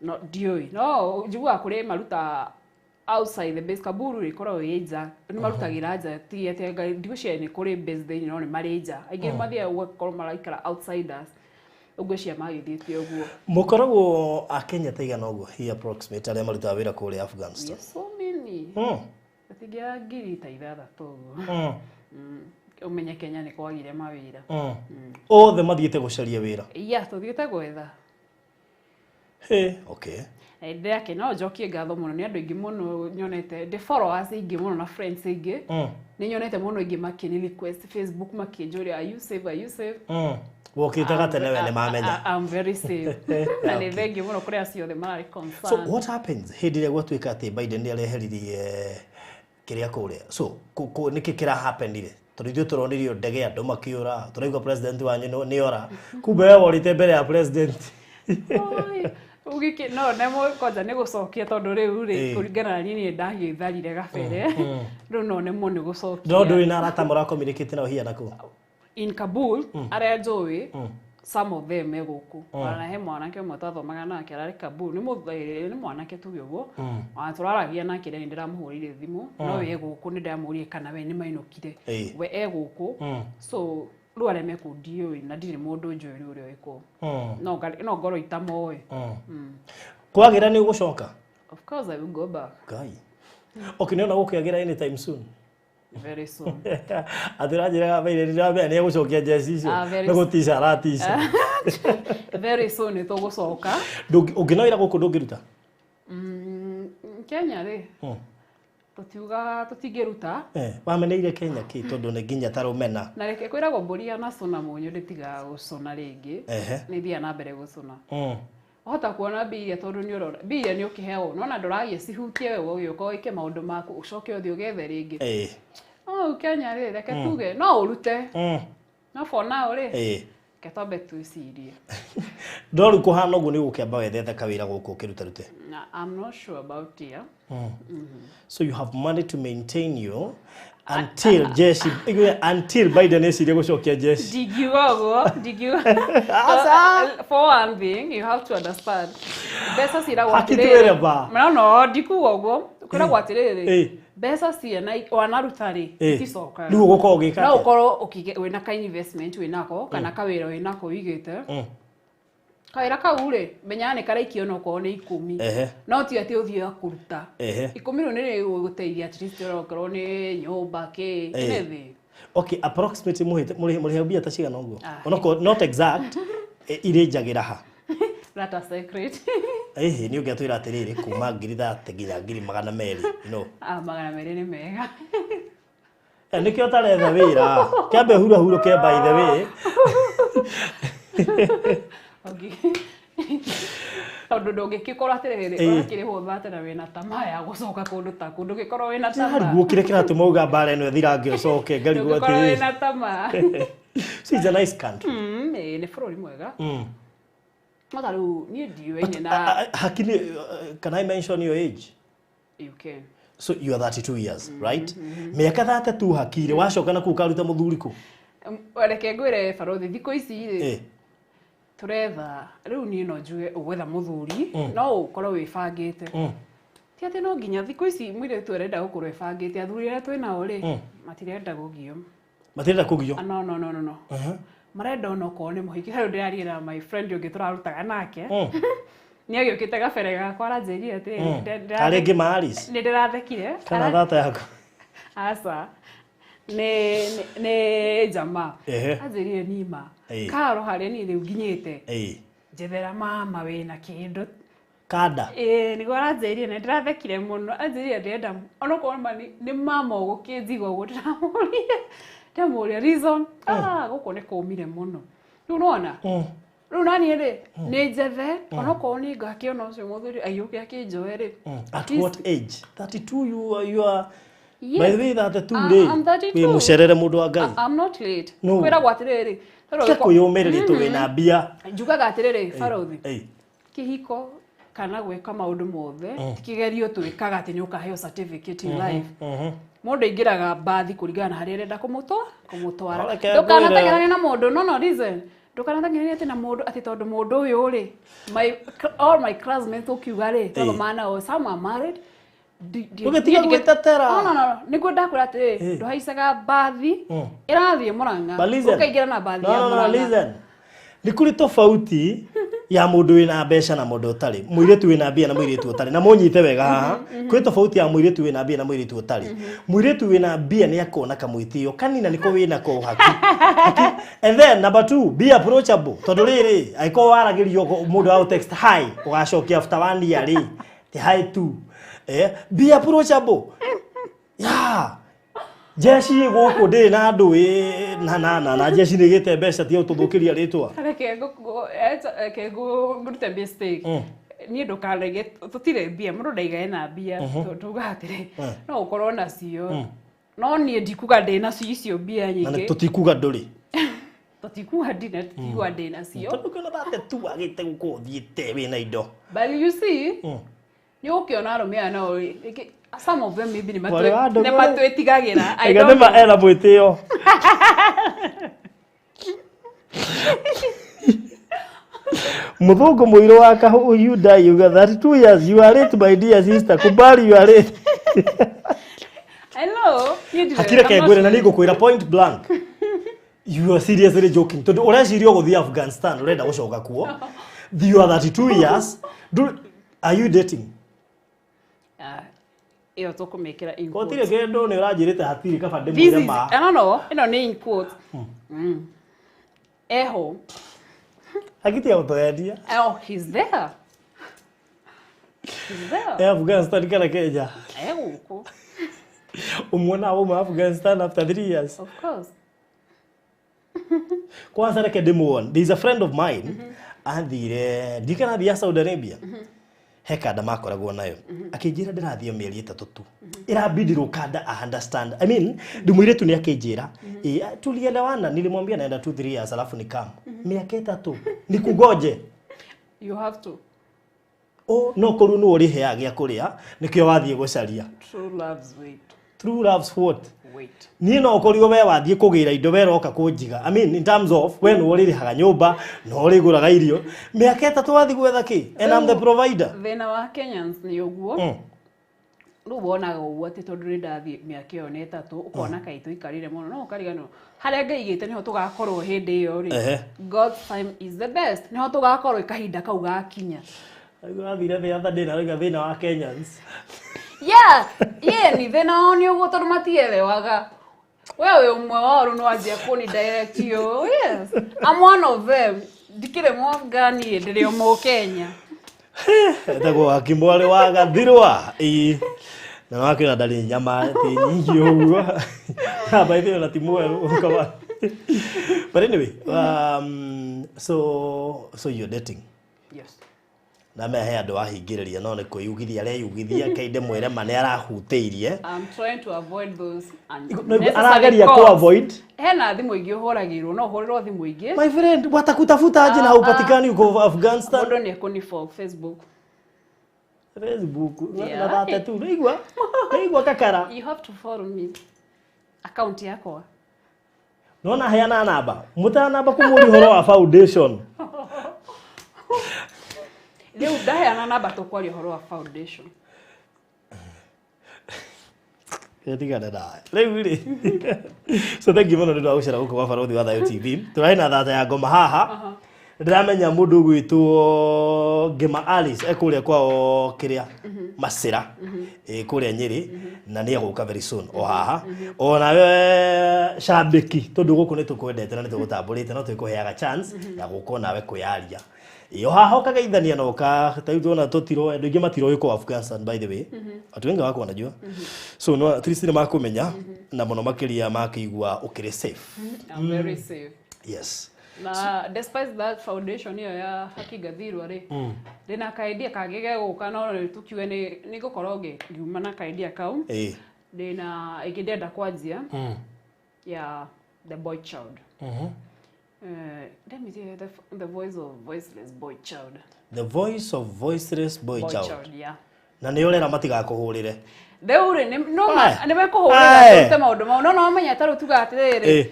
No ndiũĩ, no njiguaga kũrĩ maruta outside the base. Kaburu ĩkoragwo ĩ nja, nĩ marutagĩra nja, ti atĩ ndigwĩciria nĩ kũrĩ base thĩinĩ, no nĩ marĩ nja. Aingĩ mathiaga ũgakorwo maraikara outsiders, ũngwĩciria magĩthiĩte ũguo. Mũkoragwo a Kenya ta igana ũguo hi approximate arĩa marutaga wĩra kũrĩa Afghanistan? Yes, so many. Gatingĩaga 6000 ũguo. Ũmenye Kenya nĩ kwagire mawĩra. Othe mathiĩte gũcaria wĩra? Iya, tũthiĩte gwetha. Hey, okay. Ndĩrake no njokie ngatho mũno nĩ andũ aingĩ mũno nyonete ndĩ followers aingĩ mũno na friends aingĩ. Nĩ nyonete mũno aingĩ makĩni request Facebook makĩnjũria, "Are you safe? Are you safe?" Wokĩte gatene we nĩ mamenya. I'm very safe na nĩ thengiũ mũno kũrĩ acio othe mararĩ So concerned. what happens hĩndĩ ĩrĩa gwatuĩka atĩ Biden nĩ areheririe Kĩrĩa kũrĩa so nĩkĩ kĩra happenire, tondũ ithuĩ tũronirio ndege andũ makĩũra, tũraigua president wanyu nĩ ora, kumbe we worĩte mbere ya president. Oi, ũgĩkĩ no nemwo kwanja nĩ gũcokia, tondũ rĩu rĩ, kũringana na niĩ, niĩ ndagĩtharire gabere, rĩu no nemwo nĩ gũcokia. No ndũrĩ na arata mũracommunicate nao hiya nakũu? In Kabul, arĩa njũĩ, some of them me gũkũ. Ona he mwanake ũmwe twathomaga nake ararĩ Kabul, nĩ mwanake tuge ũguo, ona tũraragia nake rĩ, ndĩramũhũrĩire thimũ, no we gũkũ nĩ ndamũririe kana we nĩ mainũkire. We e gũkũ. So rĩu arĩa me kũu ndiũĩ, na ndirĩ mũndũ njũĩ rĩu ũrĩa wĩ kũu. No ngorwo itamoĩ. Kwagĩra nĩ ũgũcoka? Of course I will go back. Ngai, okay, nĩ ona gũkĩagĩra anytime soon? Very soon. Atĩ ũranjĩra baire ndĩramenya nĩ egũcokia njeci icio. Ah, very nĩ gũtica aratica. Very soon nĩ tũgũcoka. Ũngĩona wĩra gũkũ ndũngĩruta? Kenya rĩ, tũtiuga tũtingĩruta. Wameneire Kenya kĩ, tondũ nĩ nginya ta rũmena? Na reke kwĩragwo mbũri yanacũna mũnyũ ndĩtigaga gũcũna rĩngĩ. Nĩ thiaga na mbere gũcũna. Wahota kuona mbia iria, tondũ nĩ ũrona mbia iria nĩ ũkĩheagwo, nona ndũragia cihutie we, ũgĩũka wĩke maũndũ maku, ũcoke ũthiĩ ũgethe rĩngĩ. No Kenya rĩ, reke tuge no ũrute, no for now rĩ, reke twambe twĩcirie. No rĩu kũhana ũguo nĩ ũgũkĩamba wethete kawĩra gũkũ ũkĩrutarute? Na I'm not sure about here. So you have money to maintain you until jeshi, until Biden ecirie gũcokia jeshi? Ndingiuga ũguo, ndingiuga. Aca. For one thing, you have to understand, mbeca ciragwo Haki atĩrĩrĩ. twĩre ba. No, ndikuga ũguo, kwĩragwo atĩrĩrĩ, mbeca ciana wanaruta rĩ, iticokaga. Rĩu ũgũkorwo ũgĩka No atĩa? ũkorwo wĩna ka investment wĩnako, kana kawĩra wĩnako wĩigĩte. Kawĩra kau rĩ, menyaga nĩ karaikio onokorwo nĩ 10. No ti atĩ ũthiĩ kũruta. 10 rĩu nĩ rĩgũgũteithia at least okorwo nĩ nyũmba kĩ, anything. Okay, approximately mũrĩhe mbia ta cigana ũguo? Ah. Onokorwo not exact, irĩ njagĩra ha? That's a secret. Ĩhĩ, nĩ ũngĩatwĩra atĩrĩrĩ, kuma 30,000 nginya 200,000, you know. Ah, 200 nĩ mega. Nĩkĩo ũtaretha wĩra, kĩambe hurahurũke, by the way. Okay. Tondũ ndũngĩgĩkorwo atĩrĩrĩ, ũrakĩrĩhwo thate na wĩna tamaa ya gũcoka kũndũ ta kũu, ndũngĩkorwo wĩna tamaa. Ngariguo kĩrĩa kĩratũma uga mbara ĩno ĩthirange ũcoke, ngariguo Ndũngĩkorwo atĩrĩrĩ. wĩna tamaa. So it's a nice country. Ĩĩ, nĩ bũrũri mwega. No ta rĩu niĩ ndiũaine na Hakini, can I mention your age? You can. So you are 32 years, right? Mĩaka 32 hakiri, wacoka na kũu ũkaruta mũthuri kũ? Reke ngwĩre barothi, thikũ ici rĩ, tũretha rĩu, niĩ no njuge ũgwetha mũthuri no ũkorwo wĩbangĩte. Ti atĩ no nginya thikũ ici mũirĩtu arenda gũkorwo ĩbangĩte. Athuri arĩa twĩnao rĩ, matirenda kũgio. Matirenda kũgio? Ah, no, no, no, no, no. Marenda onokorwo nĩ mũhiki. Rĩu ndĩraria na my friend ũngĩ tũrarutaga nake, nĩ agĩũkĩte gabere gakwa, aranjĩrire atĩrĩrĩ, Karĩ ngĩ Maris nĩ ndĩrathekire. kana thata yaku? Aca, nĩ jamaa. Anjĩrire nima karo harĩa niĩ rĩu nginyĩte, njethera mama wĩna kĩndũ. Kanda. Ĩĩ, nĩguo aranjĩrire, na ndĩrathekire mũno. Anjĩrire ndĩrenda onokorwo ma nĩ mama ũgũkĩnjiga ũguo. Ndĩramũria reason, ah, gũkũ nĩ kũmire mũno. Rĩu nĩwona, rĩu naniĩ rĩ, nĩ njethe onokorwo nĩ ngakĩona ũcio mũthuri aiyũke akĩnjoe rĩ. At what age? 32, you are Yes. By the way, 32 Ah, rĩ, I'm 32. wĩ mũcerere, mũndũ wa Ngai. I'm not late. No. Kwĩragwo atĩrĩrĩ, tondũ Tiga kwĩyũmĩrĩria tũ wĩna mbia. Njugaga atĩrĩrĩ barothi, kĩhiko kana gwĩka maũndũ mothe ti kĩgerio twĩkaga atĩ nĩ ũkaheo certificate in life. Mũndũ aingĩraga mbathi kũringana na harĩa arenda kũmũtwara. Reke Ndũkanatengerane na mũndũ, no, listen, ndũkanatengerane atĩ na mũndũ atĩ tondũ mũndũ ũyũ rĩ, all my classmates ũkiuga rĩ, twathomaga nao, some are married. Ndũgĩtige gwĩtetera. No, no, no, nĩguo ndakwĩra atĩrĩ, ndũhaicaga mbathi ĩrathiĩ Mũrang'a But listen. ũkaingĩra na mbathi No, ya no, no, Mũrang'a. listen. Nĩ kũrĩ tofauti ya mũndũ wĩna mbeca na mũndũ ũtarĩ, mũirĩtu wĩna mbia na mũirĩtu ũtarĩ. Na mũnyite wega haha, kwĩ tofauti ya mũirĩtu wĩna mbia na mũirĩtu ũtarĩ. Mũirĩtu wĩna mbia nĩ akona kamwĩtĩo kanina nĩko wĩnako haki. Haki. And then number two, be approachable, tondũ rĩrĩ angĩkorwo waragĩrio mũndũ wa text hi, ũgacokia after one year rĩ, ti hi tu. Be approachable, yeah. Jeshi gũkũ ndĩrĩ na andũ ĩ na jeshi nĩ ĩgĩte mbeca, tiga gũtũthũkĩria rĩtwa. Reke ngũrute mistake. Niĩ ndũkanage tũtirĩ mbia, mũndũ ndaigae na mbia, tondũ tugaga atĩrĩ, no ũkorwo nacio, no niĩ ndikuga ndĩ nacio icio mbia Na nyingĩ. Tũtikuga ndũrĩ. Tũtikuga ndina, tũtikuga ndĩ nacio. Tondũ kĩona thate tu agĩte gũkorwo ũthiĩte wĩna indo. But you see, nĩ ũkĩona arũme aya nao rĩngĩ, some of them maybe nĩ Mwarĩ wa ndũgũ nĩ rĩ. matwĩtigagĩra. I Ega don't nĩma know. ena mwĩtĩo. Muthungu mũirũ wa kahu Hyundai yuga 32 years, you are late, my dear sister, kubali you are late. I know, niĩ ndirĩ- Hakire I'm not kengwĩre na nĩngũkwĩra point blank, you are seriously joking, tondũ ũreciria ũgũthiĩ Afghanistan, ũrenda gũcoka kuo. You are 32 years. Are you dating? Ah, ĩyo tũkũmĩkĩra in Gũtirĩ quotes. kĩndũ nĩ ũranjĩrĩte hatirĩ kaba This ndĩmwĩre is, ma. I don't know, ĩno nĩ in quotes. Eho. Hakitia gũtwendia. Oh, he's there. He's there. E Afghanistan kana Kenya? E gũkũ. Ũmuona wauma Afghanistan after 3 years? Of course. Kwanza reke ndĩmuone. There is a friend of mine athire, ndikana athiĩ Saudi Arabia, he kanda makoragwo nayo, akĩnjĩra ndĩrathiĩ mĩeri 3 tu, ĩrabidi rũkanda a understand. I mean, ndi mũirĩtu nĩ akĩnjĩra, "Ĩ, tulielewana, nilimwambia naenda 2 3 years alafu ni kam miaka 3 nikugoje." You have to. O no korwo nĩ ũrĩheaga gĩa kũrĩa nĩkĩo wathiĩ gũcaria. True loves wait. True loves what? Wait. Niĩ no ũkorirwo we wathiĩ kũgĩra indo, we roka kũnjiga. I mean, in terms of we nĩ ũrĩrĩhaga nyũmba na ũrĩgũraga irio, mĩaka 3 wathiĩ gwetha kĩ and I'm the provider? Thĩna wa Kenyans nĩ ũguo. Rĩu wonaga ũguo atĩ tondũ nĩ ndathiĩ mĩaka ĩyo nĩ ĩtatũ, ũkona kaĩ tũikarire mũno, no ũkariganĩrwo harĩa Ngai aigĩte nĩho tũgakorwo hĩndĩ ĩyo rĩ. God's time is the best, nĩho tũgakorwo kahinda kau gakinya. Wathire thĩ other day na rauga thĩna wa Kenyans. Yeah, ni thĩna wao nĩ ũguo, tondũ matielewaga. We wĩ ũmwe wao, rĩu nĩwanjia kũni direct you. Yes, I'm one of them. Ndikĩrĩ Mũafghani, ndĩrĩ o Mũkenya. Etagwo Wakimwarĩ wa Gathirwa, ĩĩ, na wakĩona ndarĩ nyama ti nyingĩ ũguo na by the way ona ti mwerũ kama. But anyway, so you're dating? Yes. Na me he andũ ahingĩrĩria, no nĩ kwĩyugithia areyugithia kainde mwĩre ma nĩ arahutĩirie. I'm trying to avoid those No, unnecessary arageria calls. ku avoid. Hena thimũ ingĩ ũhũragĩrwo, no ũhũrĩrwo thimũ ingĩ. My friend, watakutafuta aje na haupatikani, uko Afghanistan? Mũndũ nĩ ekũni Facebook. Facebook na Yeah. thate tu nĩigua nĩigua kakara. You have to follow me, account yakwa. Nona heana namba mũtanamba kũmũria ũhoro wa foundation. Rĩu ndaheana namba, tũkwaria ũhoro wa foundation. Tigana nawe rĩu rĩ. So thank you mũno nĩ ũndũ wa gũcera gũkũ gwa Barũthi wa Thayũ TV. Tũrarĩ na thata ya ngoma haha. Ndĩramenya mũndũ ũgwĩtwo Ngĩma Alice e kũrĩa kwao kĩrĩa Macĩra, ĩ kũrĩa Nyĩrĩ, na nĩ egũka very soon o haha onawe cambĩki, tondũ gũkũ nĩ tũkwendete na nĩ tũgũtambũrĩte, no twĩkũheaga chance ya gũka onawe kwĩyaria. Ĩ, o haha ũkageithania na ũka ta rĩu tuona tũtiroĩ, andũ aingĩ matiroĩ kwa Afghanistan, by the way. Watu wengi wako wanajua, so no at least nĩ makũmenya na mũno makĩria makĩigua ũkĩrĩ safe. I'm very safe. Yes. Na despite that, foundation ĩyo ya Haki Gathirwa rĩ, ndĩna kaidea kangĩ gegũka, no rĩu tũkiuge nĩ ngũkorwo ngiuma na kaidea kau. Ndĩna ĩngĩ ndĩrenda kwanjia ya the boy child. Let me see, the voice of voiceless boy child. The voice of voiceless boy Boy child. child, yeah. Na nĩ ũrera matigakũhũrĩre. Rĩu rĩ no Aye. nĩ mekũhũrĩra Aye. tũrute maũndũ mau, no no menya ta rĩu tuga atĩrĩrĩ,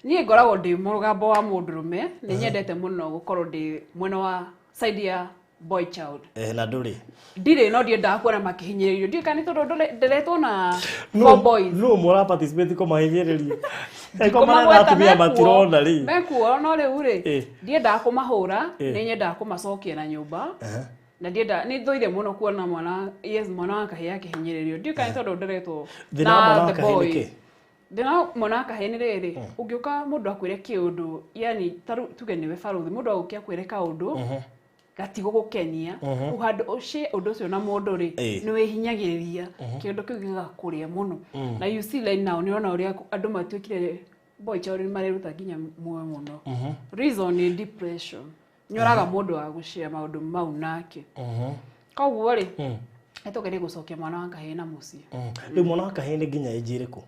niĩ ngoragwo ndĩ mũgambo wa mũndũrũme, nĩ nyendete mũno gũkorwo ndĩ mwena wa side ya boy child. Eh, na ndũrĩ. Ndirĩ, no ndiendaga kuona makĩhinyĩrĩrio. Ndiũĩ kana nĩ tondũ ndĩretwo na four boys. No mũra participate kũmahinyĩrĩria eko Kũmagweta. marĩa atumia Mekuo, matirona rĩ. Mekuo, no rĩu rĩ, ndiendaga kũmahũra, nĩ nyendaga kũmacokia na nyũmba, na ndienda, nĩ thũire mũno kuona mwana, yes, mwana wa kahĩĩ akĩhinyĩrĩrio. Ndiũĩ kana nĩ tondũ ndĩretwo Thĩna wa mwana wa the kahĩĩ nĩ boy. kĩ? Thĩna wa mwana wa kahĩĩ nĩ rĩrĩ, ũngĩũka mũndũ akwĩre kĩũndũ, yani ta rĩu tuge nĩwe barũthi, mũndũ agũke akwĩre kaũndũ gatigũgũkenia, rĩu handũ ũcie ũndũ ũcio na mũndũ rĩ, nĩ wĩhinyagĩrĩria, kĩũndũ kĩu gĩgakũrĩa mũno. Na you see, like now nĩ ũrona ũrĩa andũ matuĩkire, boy child nĩ mareruta nginya muoyo mũno. Reason nĩ depression. Nyoraga mũndũ wa gũshare maũndũ mau nake. Koguo rĩ, nĩtũgerie gũcokia mwana wa kahĩĩ na mũciĩ. Rĩu mwana wa kahĩĩ nĩ nginya age ĩrĩkũ?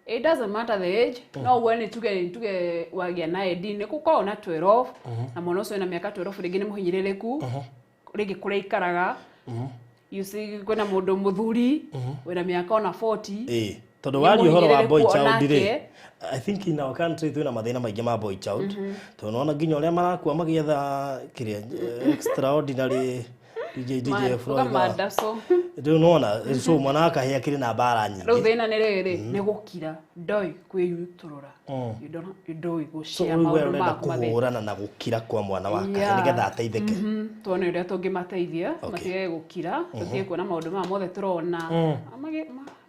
It doesn't matter the age. No uwe nĩ tuge wagĩa na ID nĩ gũkorwo na 12 na mwana ũcio ena mĩaka 12, rĩngĩ nĩ mũhinyĩrĩrĩku, rĩngĩ kũrĩa ikaraga, you see, kwĩna mũndũ mũthuri wĩna mĩaka ona 40. Ĩĩ, tondũ Nĩ waria ũhoro wa boy mũhinyĩrĩrĩku child rĩ, onake. I think in our country twĩna mathĩna maingĩ ma boy child, tondũ nĩwona nginya ũrĩa marakua magĩetha kĩrĩa extraordinary DJ DJ Floyd. Ũkamandaco. Rĩu nĩwona, so mwana wa kahĩĩ akĩrĩ na mbara Rĩu nyingĩ. thĩna nĩ rĩrĩ, nĩ gũkira, ndoĩ kwĩyutũrũra. You don't- ndũĩ So gũshare rĩu we maũndũ ũrenda maku mathĩna. kũhũrana na gũkira kwa mwana wa kahĩĩ nĩgetha ateithĩke. Tuone ũrĩa tũngĩmateithia matige gũkira, tũtige kuona maũndũ maya mothe tũrona.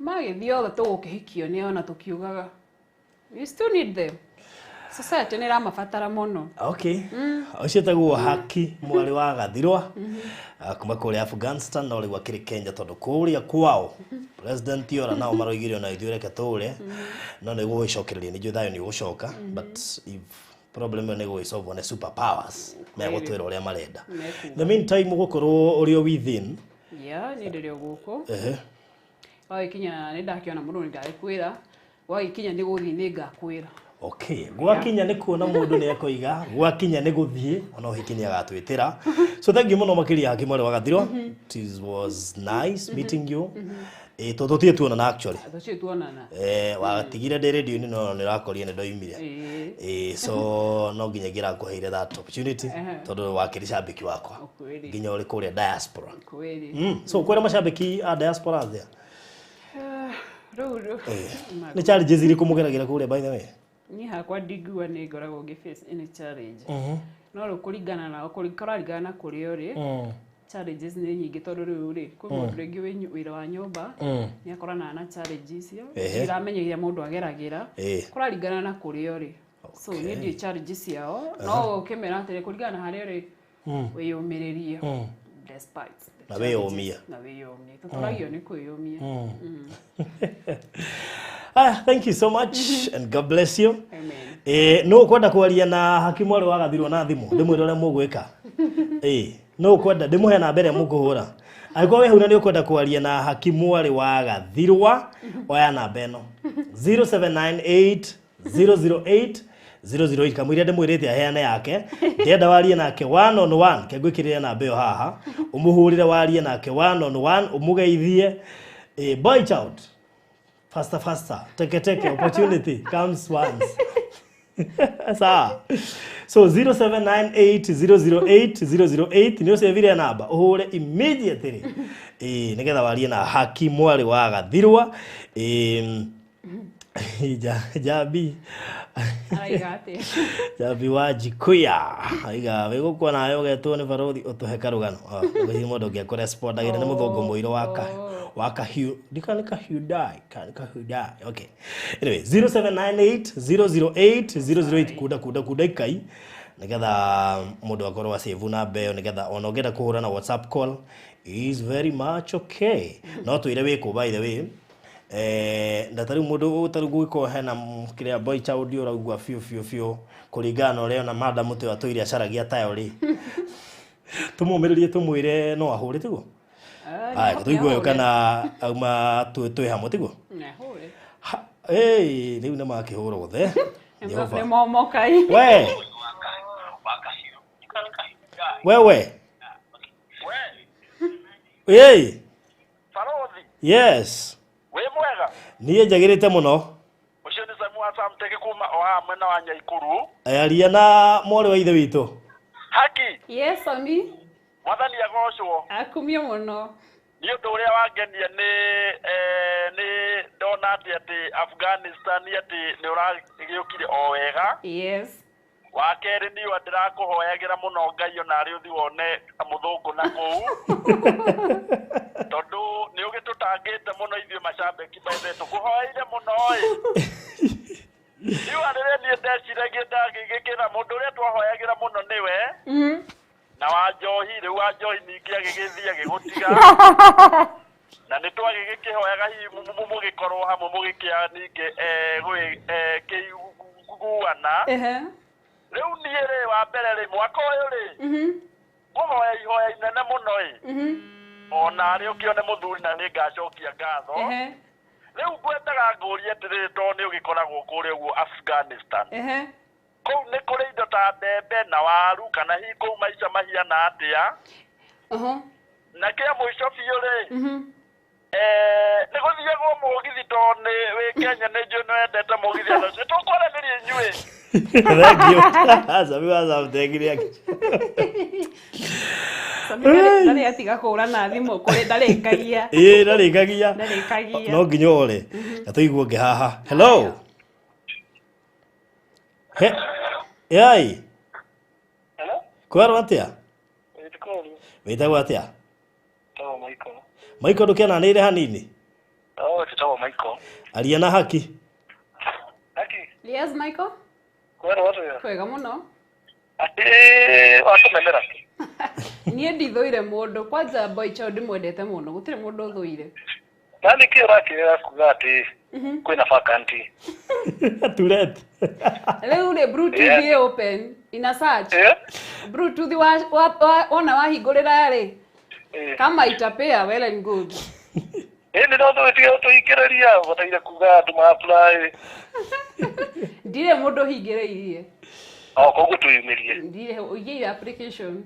Magĩthiĩ othe tũgũkĩhikio nĩ ona tũkiugaga we still need them. Society nĩ ĩramabatara mũno. Okay, ũcio tagwo Haki mwarĩ wa Gathirwa, kuma kũrĩa Afghanistan, no rĩu akĩrĩ Kenya tondũ kũrĩa kwao president ora nao maroigire ona ithuĩ reke tũre, no nĩ gũgĩcokereria, nĩ njũĩ thayũ nĩ ũgũcoka, but if problem ĩyo nĩ gũgĩsolvwo nĩ super powers megũtwĩra ũrĩa marenda. Mekuga. In the meantime ũgũkorwo ũrĩ o within. Yeah, niĩ ndĩrĩ o gũkũ. Gwagĩkinya nĩ ndakĩona mũndũ nĩ ndagĩkwĩra, gwagĩkinya nĩ gũthiĩ nĩ ngakwĩra. Okay, gwakinya nĩ kuona mũndũ nĩ ekoiga, gwakinya nĩ gũthiĩ, ona ũhiki nĩ agatwĩtĩra. So thank you mũno makĩria Haki mwarĩ wa Gathirwa. It was nice meeting you. Eh, tondũ tũtirĩ tuonana actually. Tũtirĩ tuonana. Eh, watigire ndĩ radio-inĩ no nĩ ũrakorire nĩ ndoimire. Ĩĩ. Eh, so no nginya ngĩrakũheire that opportunity tondũ wakĩrĩ cambĩki wakwa. Ũkwĩrĩ. Nginya ũrĩ kũrĩa diaspora. Kwĩrĩ. So kwĩra macambĩki a diaspora atĩa? Rĩu rĩu Nĩ challenges irĩkũ mũgeragĩra kũrĩa, by the way? Niĩ hakwa ndingiuga nĩ ngoragwo ngĩ face any challenge, no rĩu kũringana na kũraringana na kũrĩa ũrĩ, challenges nĩ nyingĩ, tondũ rĩu rĩ kwĩ mũndũ rĩngĩ wĩ wĩra wa nyũmba nĩ akoranaga na challenge icio iramenya iria mũndũ ageragĩra. Kũraringana na kũrĩa ũrĩ, so niĩ ndiĩ challenge ciao, no ũkĩmera atĩrĩ, kũringana na harĩa ũrĩ, wĩyũmĩrĩrie despite the Na challenges. wĩyũmie. Na wĩyũmie, tũtũragio nĩ kwĩyũmia. Ah, thank you so much and God bless you. Amen. Eh, no ũkwenda kwaria na Haki mwarĩ wa Gathirwa na thimũ, ndĩmwĩre ũrĩa mũgwĩka. Eh, no ũkwenda ndĩmũhe namba ĩrĩa mũkũhũra. Angĩkorwo wĩ hau na nĩ ũkwenda kwaria na Haki mwarĩ wa Gathirwa, oya namba ĩno 0798 008 008, kamũira ndĩmwĩrĩte aheane yake. Ndĩrenda warie nake one on one, ke ngwĩkĩrĩre namba ĩyo haha, ũmũhũrĩre warie nake one on one, ũmũgeithie. Eh, boy child, faster faster, teke teke, opportunity comes once. Sawa, so 0798008008 nä å cevire namba å hå re immediately, ä nä getha warie na Haki mwarĩ wa Gathirwa. Ĩ, Jambi. Araiga atĩa? Jambi wa Jikuya aiga wĩ gũkũ nawe ũgetwo nĩ barothi ũtũhe karũgano. Ngwĩciria mũndũ ũngĩ akũrespondagĩra nĩ mũthũngũ mũirũ wa ka wa kahiũ ndika nĩ Kahyundai ka nĩ Kahyundai. Okay, anyway, 0798 008 008, kunda kunda kunda ikai nigetha mũndũ akorwo acĩvu namba ĩyo, nigetha ona ũngĩenda kũhũra na WhatsApp call is very much okay. No twĩre wĩkũ, by the way. Eh, na tarĩu mũndũ tarĩu gũgĩkorwo hena kĩrĩa boy child ũraigua biũ biũ biũ kũringana na ũrĩa ona madam ũyũ atũire acaragia tayo rĩ, tũmũmĩrĩrie tũmwĩre no ahũre, tiguo? Aya, tũigue ũyũ kana auma twĩ hamwe, tiguo? Nahũre. Ĩĩ, rĩu nĩ makĩhũra othe. Jehova. Nĩ momokai. We wewe, ĩĩ. Barothi. Yes. Wĩ mwega? Niĩ njagĩrĩte mũno. Ũcio nĩ Samu wa Samteke kuma o haha mwena wa Nyaikuru. Aria na mwarĩ wa ithe witũ. Haki. Yes, Sami. Mwathani agocwo. Akumio mũno. Nĩ ũndũ ũrĩa wangenia nĩ nĩ ndona atĩ Afghanistan atĩ nĩ ũragĩũkire o wega. Yes. Wa kerĩ niĩ ndĩrakũhoyagĩra mũno Ngai ona arĩ ũthi wone mũthũngũ na kũu, tondũ nĩ ũgĩtũtangĩte mũno ithuĩ macambĩki maithe tũkũhoeire mũno ĩ. Riu rĩrĩa niĩ ndeciragia ndagĩgĩkĩra mũndũ ũrĩa twahoyagĩra mũno nĩwe na wa njohi, rĩu wa njohi ningĩ agĩgĩthiĩ agĩgũtiga, na nĩ twagĩgĩkĩhoyaga hihi mũgĩkorwo hamwe mũgĩkĩa ningĩ kĩiguana. Rĩu niĩ rĩ wa mbere rĩ mwaka ũyũ rĩ ngũhoya ihoya inene mũno ĩ ona arĩ ũkĩone mũthuri na nĩ ngacokia ngatho. Rĩu ngwendaga ngũrie atĩrĩrĩ tondũ nĩ ũgĩkoragwo kũrĩa ũguo Afghanistan. Kũu nĩ kũrĩ indo ta mbembe na waru kana hihi kũu maica mahiana atĩa? Na kĩa mũico biũ rĩ nĩ gũthiagwo mũgithi tondũ nĩ wĩ Kenya nĩ njũĩ nĩ wendete mũgithi andũ acio tũkwaranĩria inyuĩ. Thank you. Sami wa Sam Sami ndarĩ atiga kũhũra na thimũ kũrĩ ndarĩkagia. Ĩĩ ndarĩkagia. Ndarĩkagia. No nginya ore. Na tũigue ũngĩ haha. Hello. He. Yai. Hello? Kwerwo atĩa? Wĩtĩkũru. Wĩtagwo atĩa? Tagwo Michael. Michael ndũkĩananĩire hanini. Oh, tĩtagwo Michael. Aria na haki. Haki. Yes, Michael. Kwerwo atĩa? Kwega mũno. Atĩ wakũmenera. Niĩ ndithũire mũndũ kwanja boy child ndĩmwendete mũno gũtirĩ mũndũ ũthũire. Na nĩkĩ ũrakĩrĩra kuga atĩ kwĩna vacancy? Turet. Rĩu rĩ Bluetooth ĩ open ina search. Bluetooth wona wahingũrĩra rĩ kama itapea well and good. Ĩĩ no tũgĩtige gũtũhingĩrĩria ũbataire kuga andũ ma apply. Ndirĩ mũndũ ũhingĩrĩirie. O koguo twĩyumĩrie. Ndirĩ ũigĩire application.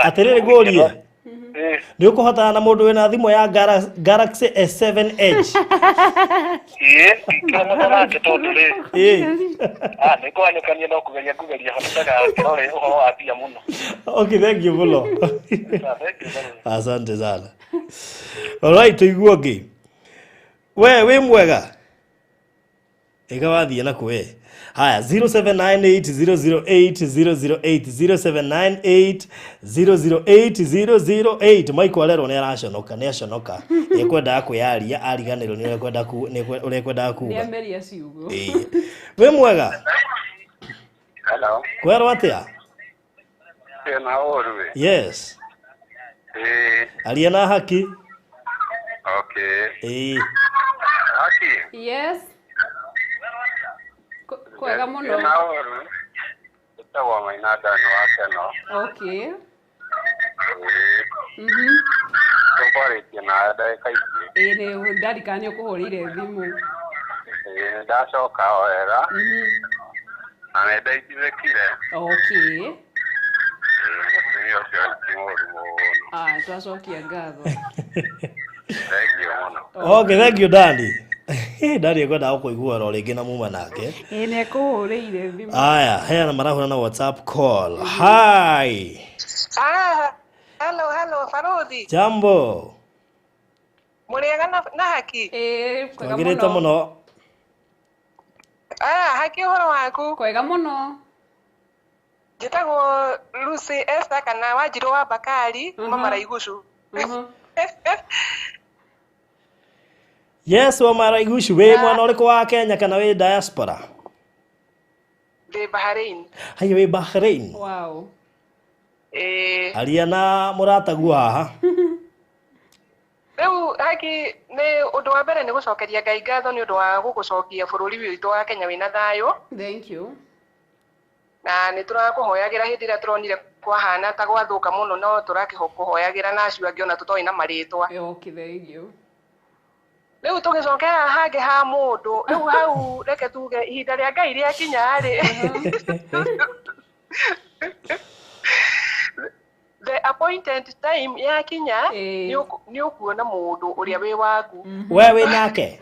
Atĩrĩrĩ ngũrie. Nĩ ũkũhotana na mũndũ wĩna thimũ ya Galaxy S7 Edge? Ĩĩ ndingĩhotana nake tondũ rĩ. Ĩĩ. Nĩ ngũhanyũkania no kũgeria ngũgeria hotaga kĩrore ũhoro wa mbia mũno. Okay, thank you mũno. Asante sana. Alright, tũigue ũngĩ. We wĩ mwega? Ĩga wathiĩ na kũ we. Haya 0798008008 0798008008 Michael arerwo nĩ araconoka, nĩ aconoka. Nĩ ekwendaga kwĩyaria ariganĩrwo nĩ ũrĩa ekwendaga kuga. Nĩ ameria ciugo. Ĩĩ. Wĩ mwega? Hello. Kwerwo atĩa? Kwĩna ũru we. Yes. Ĩĩ. Aria na haki. Okay. Ĩĩ. Haki. Yes. Kwega mũno. Kwĩna ũru. Ĩtagwo Maina Dan wa Keno. Okay. Ĩĩ. Tũkwarĩtie nawe ndagĩka ici. Ĩĩ nĩ ndarikana nĩ ũkũhũrĩire thimũ. Ĩĩ ndacoka o wega. Na nĩ ndaitithĩkire. Okay. Ĩĩ mũtumia ũcio ti mũru mũno. Ah, twacokia ngatho. Thank you mũno. Okay, thank you Dani. Dani ekwendaga gũkũigua oro rĩngĩ na muma nake. Ĩĩ nĩ ekũhũrĩire thimũ. Aya, heana marahũra na WhatsApp call. Hi. Ah, hello, hello, Farodhi. Jambo. Mũrĩega na haki? Ĩĩ, kwega Twagĩrĩte mũno. Ah, haki ũhoro waku? Kwega mũno. Njĩtagwo Lucy Esther kana Wanjirũ wa Bakari kuma Maraigucu. Yes, wa Maraigucu. Wĩ mwena ũrĩkũ wa Kenya kana wĩ diaspora? Ndĩ Bahrain. Haya wĩ Bahrain. Wow. Ĩĩ. Aria na mũrataguo haha. Rĩu haki nĩ ũndũ wa mbere nĩ gũcokeria Ngai ngatho nĩ ũndũ wa gũgũcokia bũrũri witũ wa Kenya wĩna thayũ. Thank you. Na nĩ tũrakũhoyagĩra hĩndĩ ĩrĩa tũronire kwahana ta gwathũka mũno no tũrakĩkũhoyagĩra na acio angĩ ona tũtoĩ na marĩtwa. Okay, thank you. Rĩu tũgĩcokera hangĩ ha mũndũ rĩu hau reke tuge ihinda rĩa Ngai rĩakinya rĩ the appointed time yakinya nĩ ũkuona mũndũ ũrĩa wĩ waku. We wĩ nake?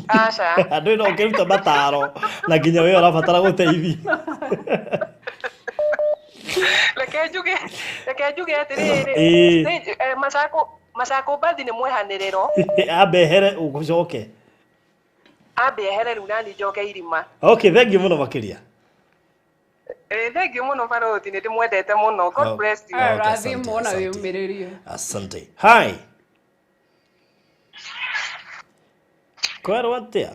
Aca. Andũ ĩno ũkĩruta mataro na nginya we ũrabatara gũteithio. Reke njuge atĩrĩrĩ macakũ mbathi nĩ mwehanĩrĩro. Ambe ehere ũgũcoke. Ambe ehere rĩu nani njoke irima. Okay, thank you mũno makĩria. Thank you mũno Farodhi, nĩ ndĩmwendete mũno. God bless you. Rathimwo na wĩyũmĩrĩrie. Asante. Hi. Kwerwo atĩa?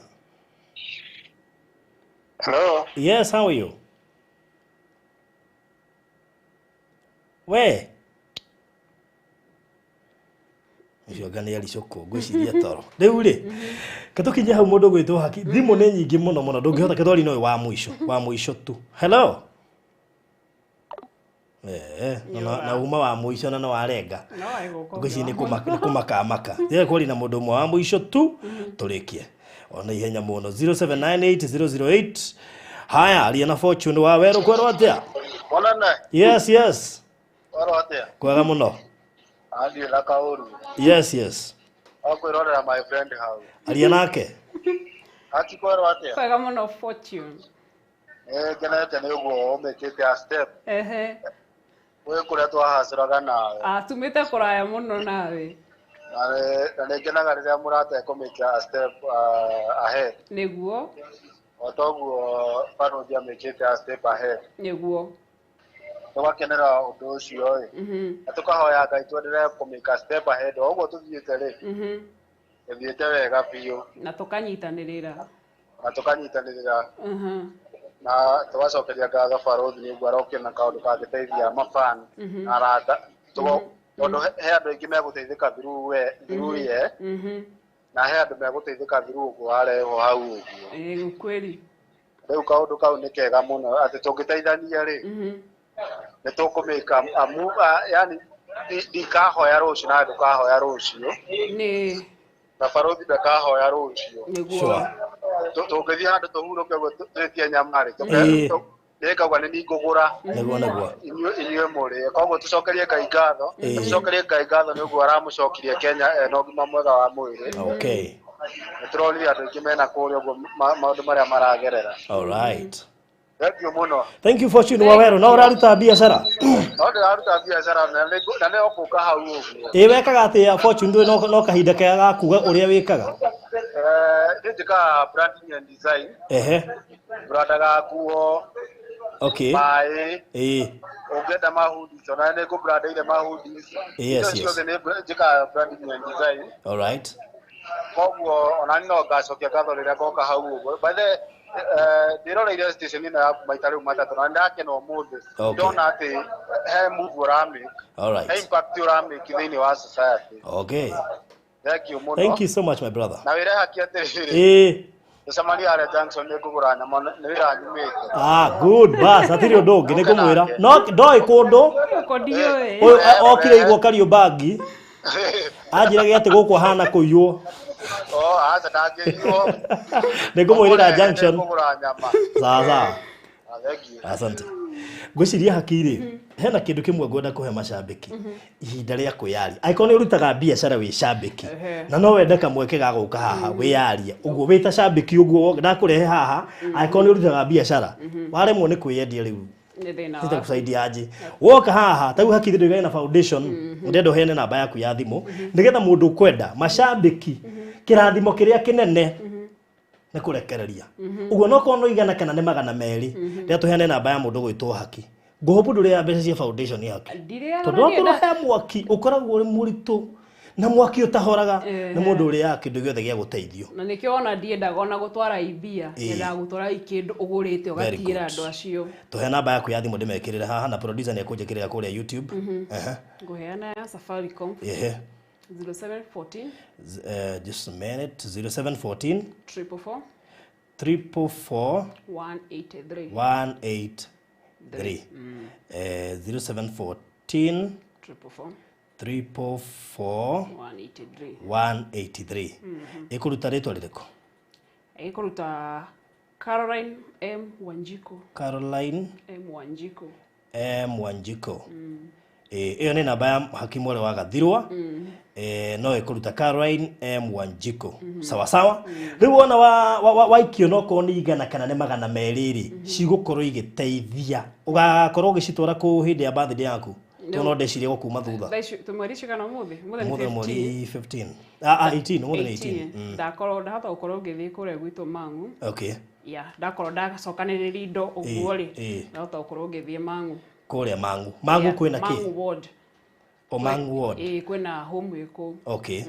Hello. Yes, how are you? We. Ũcio anga nĩ aricũkũ ngwĩciria toro rĩu rĩ ketũkinye hau mũndũ gwĩtwo haki thimũ nĩ nyingĩ mũno mũno ndũngĩhota ketwari no wa mũico wa mũico tu. Hello. Na uma wa mũico na no warenga. No egũka. Ngwĩciria nĩ kũmakamaka rĩrĩa kwari na mũndũ ũmwe wa mũico tu tũrĩkie ona ihenya mũno. 0798008. Haya, aria na Fortune wa werũ kwerwo atĩa? Monene. Yes, yes. Werũ atĩa? Kwega mũno. Andiĩ na kaũru. Yes, yes. Akwĩrorera my friend hau. Aria nake. Haki kwerwo atĩa? Kwega mũno Fortune. Ngenete nĩ ũguo ũmĩkĩte a step. Ehe. Gwĩ kũrĩa twahacũraga nawe. Tumĩte kũraya mũno nawe. Na nĩ ngenaga rĩrĩa mũratekũmĩka a step ahead. Nĩguo. O toguo barũthi amĩkĩte a step ahead. Nĩguo. Tũgakenera ũndũ ũcio ĩ. Na tũkahoya Ngai twendelee kũmĩka step ahead o ũguo tũthiĩte rĩ. Tũthiĩte wega biũ. Na tũkanyitanĩrĩra. Na tũkanyitanĩrĩra. Na tũgacokeria ngatho barũthi nĩ ũguo arokire na kaũndũ kangĩteithia mafan na arata. Tondũ he andũ aingĩ megũteithĩka through ye. Na he andũ megũteithĩka through ũguo warehwo hau ũguo. Ĩĩ kweli. Rĩu kaũndũ kau nĩ kega mũno atĩ tũngĩteithania rĩ. Nĩ tũkũmĩka amu yani ndikahoya rũciũ na ndũkahoya rũciũ. Nĩ. Na barũthi ndakahoya rũciũ. Nĩguo. Tũngĩthiĩ handũ tũhurũke ũguo twĩtie nyama rĩ. Ndĩkauga nĩ ningũgũra. Nĩguo nĩguo. Inyuĩ mũrĩe. Koguo tũcokerie Ngai ngatho. Tũcokerie Ngai ngatho nĩ ũguo aramũcokirie Kenya ena ũgima mwega wa mwĩrĩ. Okay. Nĩ tũronire andũ aingĩ mena kũrĩa ũguo maũndũ marĩa maragerera. All right. Thank you mũno. Thank you Fortune wa werũ. No ũraruta biacara? No ndĩraruta biacara na nĩ ũkũka hau ũguo. Ĩ wekaga atĩa Fortune ndũĩ no kahinda kega ga kuga ũrĩa wĩkaga? Niĩ njĩkaga branding and design. Ehe. Brandaga nguo. Okay. Maĩ. Ĩ. Ũngĩenda mahoodies ona nĩ ngũbrandeire mahoodies. Yes, yes. Ciothe nĩ njĩkaga branding and design. All right. Koguo ona no ngacokia ngatho rĩrĩa ngoka hau ũguo. By the ndĩroreire station ĩno yaku maita rĩu matatũ na ndakena ũmũthĩ. Ndona atĩ he move ũramake. All right. He impact ũramake thĩinĩ wa society. Okay. Thank you mũno. Thank you so much my brother. Na wĩre haki atĩrĩrĩ. Ĩ. Tũcemanie harĩa Junction nĩ ngũgũra nyama nĩ wĩra nyumĩte. Ah, good bas hatirĩ ũndũ ũngĩ nĩ ngũmwĩra. No ndoĩ kũndũ. Ũyũ okire igwo Kariobangi. Anjĩrage atĩ gũkũ ahana kũiywo. Oh, aca ndangĩiywo. Nĩ ngũmwĩrĩra Junction. Ngũgũra nyama. Sawa sawa. Thank you. Asante. Ngwĩciria hakiri hena kĩndũ kĩmwe ngwenda kũhe macambĩki ihinda rĩa kwĩyaria. Angĩkorwo nĩ ũrutaga biacara wĩ cambĩki na no wende kamweke ga gũka haha wĩyarie ũguo wĩ ta cambĩki ũguo ndakũrehe haha angĩkorwo nĩ ũrutaga biacara waremwo nĩ kwĩyendia rĩu nĩtagũsaidia aje woka haha tau hakiri ndũigaine na foundation ndĩrenda ũheane namba yaku ya thimũ nĩgetha mũndũ ũkwenda macambĩki kĩrathimo kĩrĩa kĩnene nĩ kũrekereria ũguo no korwo no igana kana nĩ 200 rĩrĩa tũheane namba ya mũndũ gwĩtwo haki ngũhũbu ndũrĩaga mbeca cia foundation yaku tondũ wakorwo he mwaki ũkoragwo ũrĩ mũritũ na mwaki ũtahoraga nĩ mũndũ ũrĩaga kĩndũ gĩothe gĩa gũteithio na nĩkĩo ona ndiendaga ona gũtwara imbia nyendaga gũtwara ikĩndũ ũgũrĩte ũgatigĩra andũ acio. Tũhe namba yaku ya thimũ ndĩmekĩrĩre haha na producer nĩ ekũnjĩkĩrĩra kũrĩa YouTube. Ngũheana ya Safaricom. Ehe. 0714 just a minute. 0714 444 444 183 183. 0714 444 444 183 183. Ĩkũruta rĩtwa rĩrĩkũ? Ĩkũruta Caroline M Wanjiku. Caroline M Wanjiku. M Wanjiku. Ĩyo nĩ namba ya hakimu ũrĩa wagathirwa. No ĩkũruta Caroline M Wanjiku. Sawa sawa. Rĩu wona waikio no korwo nĩ igana kana nĩ 200 rĩ cigũkorwo igĩteithia ũgakorwo ũgĩcitwara kũ hĩndĩ ya birthday yaku. Tondũ no ndeciria gũkuma thutha. Thaa ici tũmweri cigana ũmũthĩ? Ũmũthĩ Ũmũthĩ nĩ mweri 15. 18, ũmũthĩ nĩ 18. Ndakorwo ndahota gũkorwo ngĩthiĩ kũrĩa gwitũ Mang'u. Okay. Yeah, ndakorwo ndacokanĩrĩria indo ũguo rĩ ndahota gũkorwo ngĩthiĩ Mang'u. Kũrĩa Mang'u. Mang'u kwĩna kĩ? Mang'u ward. O Mang'u ward. Ĩĩ kwĩna home ĩ kũu. Okay.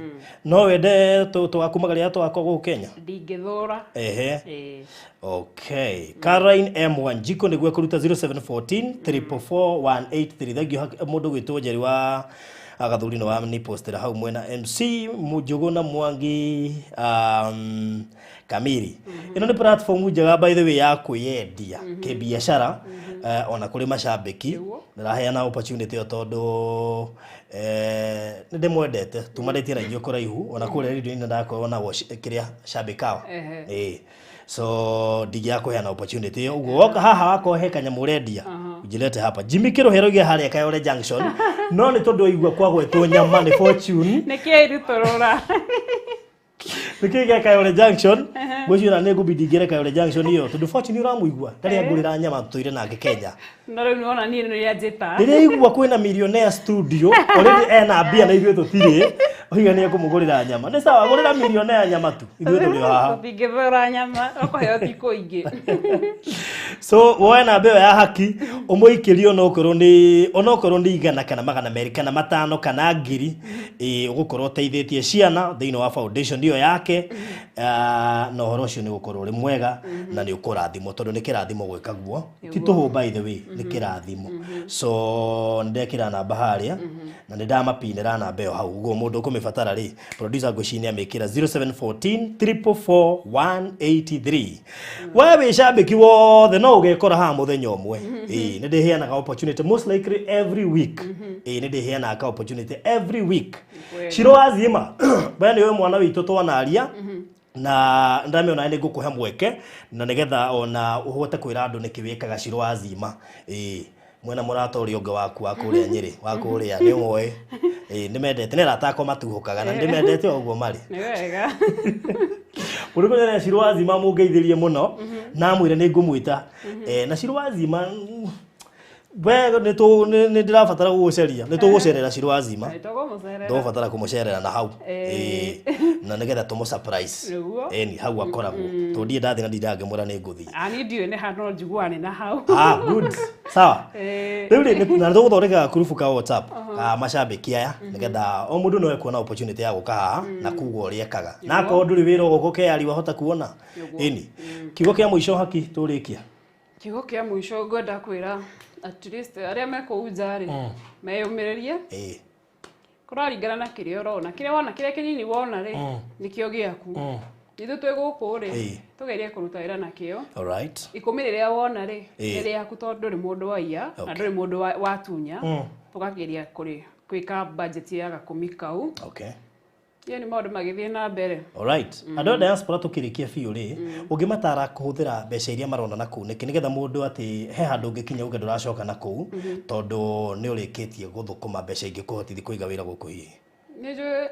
No wende tũgakumagaria twakwa gũkũ Kenya? Ndingĩthũra. Ehe. Ĩĩ. Okay. Caroline M Wanjiku nĩguo ĩkũruta 0714 444 183. Thank you mũndũ gwĩtwo Njeri wa Agathuri nĩ wanipostera hau mwena MC Njuguna Mwangi Kamiri. Ĩno nĩ platform njega by the way ya kwĩyendia kĩbiacara, ona kũrĩ macambĩki. Ndĩraheana opportunity ĩyo tondũ nĩ ndĩmwendete, tumanĩtie na inyuĩ kũraihu, ona kũrĩa radio-inĩ ndakorwo na kĩrĩa cambĩkawa. Ĩĩ, so ndingĩaga kũheana opportunity ĩyo. Ũguo woka haha wakorwo he kanyamũ ũrendia, ujilete hapa. Jimmy Kĩrũhero oige harĩa Kayole Junction, no nĩ tondũ aigua kwagwetwo nyama nĩ Fortune. Nĩkĩ irutũrũra? Nĩkĩ gĩa Kayole Junction? Ngwĩciria nĩ ngũbidi ngĩre Kayole Junction ĩyo tondũ Fortune ũramũigua ndarĩ angũrĩra nyama tũire nake Kenya. No rĩu nĩwona niĩ nĩ njĩta. Rĩrĩa aigua kwĩna Millionaire Studio already ena mbia na ithuĩ tũtirĩ, oiga nĩ ekũmũgũrĩra nyama. Nĩ sawa, gũrĩra Millionaire nyama tu, ithuĩ tũrĩ o haha. Tũtingĩthũra nyama, ũkũheo thikũ ingĩ. So woe namba ĩyo ya haki ũmũikĩrie, onokorwo nĩ 100 kana 200 kana 500 kana 1000, ĩ ũgũkorwo ũteithĩtie ciana thĩinĩ wa foundation ĩyo yake. Ah, na ũhoro ũcio nĩ ũgũkorwo ũrĩ mwega na nĩ ũkũrathimwo tondũ nĩ kĩrathimo gwĩka guo, ti tũhũ by the way, nĩ kĩrathimo. So nĩ ndekĩra namba harĩa na nĩ ndamapinĩra namba ĩyo hau ũguo, mũndũ ũkũmĩbatara rĩ, producer ngwĩciria nĩ amĩkĩra 0714 444 183. We wĩ cambĩki wothe no ũgekora haha mũthenya ũmwe. Ĩĩ, nĩ ndĩheanaga opportunity most likely every week. Ĩĩ, nĩ ndĩheanaga ka opportunity every week. Ciro wazima we nĩ ũyũ mwana witũ twanaria na ndamĩona nĩ ngũkũhe mweke na nĩgetha ona ũhote kwĩra andũ nĩkĩ wĩkaga. Ciro wazima, ĩĩ, mwena mũrata ũrĩa ũngĩ waku wa kũrĩa Nyĩrĩ, wa kũrĩa nĩ ũmoĩ. Ĩĩ, nĩmendete, nĩ arata akwa matuhũkaga na nĩndĩmendete o ũguo marĩ. Nĩ wega. Mũrĩ kũnyona Ciro wazima mũngeithĩrie mũno na mwĩre nĩ ngũmwĩta. Na Ciro wazima, we nĩ ndĩrabatara gũgũceria, nĩ tũgũcerera Ciro wazima. Tũkũmũcerera. Tũgũbatara kũmũcerera na hau. Ĩĩ, na nĩgetha tũmũ surprise. Ĩni hau akoragwo tondũ ndiĩ ndathiĩ na ndindangĩmwĩra nĩ ngũthiĩ. Ah, niĩ ndiũĩ nĩ ha, no njiguaga nĩ na hau. Ah, good, sawa. Rĩu rĩ, na tũgũthondeka gakurubu ka WhatsApp ka macambĩki aya nĩgetha o mũndũ no ekuona opportunity ya gũka haha na kuga ũrĩa ekaga, na akorwo ndũrĩ wĩra ũgũka ũkeyari wahota kuona. Ĩni, kiugo kĩa mũico haki tũrĩkia. Kiugo kĩa mũico ngwenda kwĩra at least arĩa me kũu nja rĩ, meyũmĩrĩrie. Kũraringana na kĩrĩa ũrona, kĩrĩa wona, kĩrĩa kĩnini wona rĩ, nĩkĩo gĩaku. Ithuĩ twĩ gũkũ rĩ, tũgerie kũruta wĩra na kĩo. 10 rĩrĩa wona rĩ, nĩ rĩaku tondũ ndũrĩ mũndũ waiya na ndũrĩ mũndũ watunya. Tũkageria kũrĩ gwĩka budget ya gakũmi kau. Iyo nĩ maũndũ magĩthiĩ na mbere. Alright, andũ a diaspora, tũkĩrĩkia biũ rĩ, ũngĩmatara kũhũthĩra mbeca iria marona na kũu nĩkĩ, nĩgetha mũndũ atĩ he handũ ũngĩkinya uge ndũracoka na kũu tondũ nĩ ũrĩkĩtie gũthũkũma mbeca ingĩ kũhotithia kũiga wĩra gũkũ hihi? Nĩ njũĩ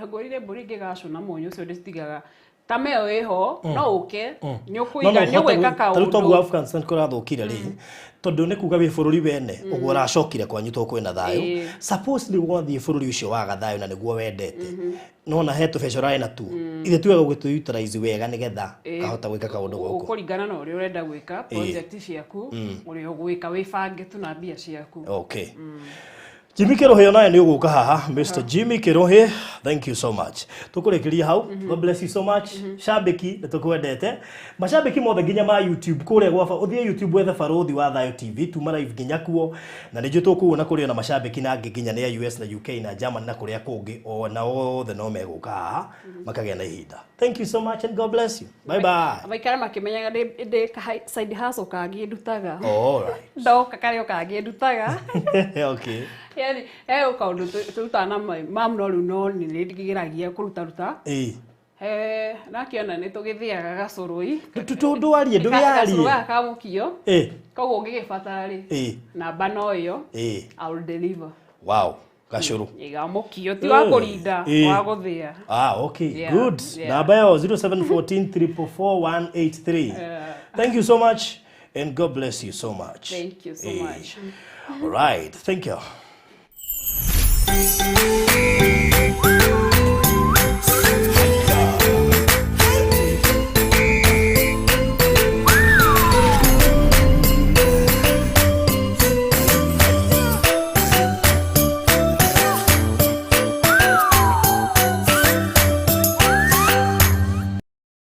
ngũrire mbũri ngĩgacũna mũnyũ ũcio ndĩcitigaga ta meo ĩho, no ũke nĩ ũkũiga nĩ ũgwĩka Tarĩu toguo kaũndũ. Afghanistan kũrathũkire rĩ, tondũ nĩ kuga wĩ bũrũri wene ũguo ũracokire kwanyu to kwĩna thayũ. Suppose rĩu wathiĩ bũrũri ũcio waga thayũ na nĩguo wendete, nona he tũbeca ũrarĩ natuo, ithe ti wega ũgĩtũ utilize wega nĩgetha kahota gwĩka kaũndũ gũkũ? Ũkũringana na ũrĩa ũrenda gwĩka project ciaku, ũrĩa ũgwĩka, wĩbange tu na mbia ciaku. Okay. Jimmy Kirohe onaye nĩ ũgũka haha. Mr. Jimmy Kirohe, thank you so much. Tũkũrĩkĩria hau. God bless you so much. Shabiki, nĩ tũkwendete. Mashabiki mothe nginya ma YouTube kũrĩa gwa ũthiĩ YouTube wethe Barũthi wa Thayo TV, tuma live nginya kuo na nĩ njũĩ tũkuona kũrĩ ona mashabiki na angĩ nginya nĩ a US na UK na Germany na kũrĩa kũngĩ, ona othe no megũka haha makagĩa na ihinda. Thank you so much and God bless you. Bye bye. Maikara makĩmenyaga ndĩ side hustle kangĩ ndutaga. All right. Ndoka karĩ o kangĩ ndutaga. Yani he kaũndũ tũrutaga na mam, no rĩu no nĩ ngĩgeragia kũrutaruta. He nakĩona nĩ tũgĩthĩaga gacũrũi. Ndwarie. Gacũrũ Ndũyarie. Gaka ka mũkio. Koguo ũngĩgĩbatara rĩ, namba no ĩyo. I will deliver. Wow, gacũrũ. Ĩga mũkio ti wa kũrinda, wa gũthĩa. Ah, okay. Good. Namba yao 0714 344 183. Thank you so much and God bless you so much. Thank you so much. All right. Thank you.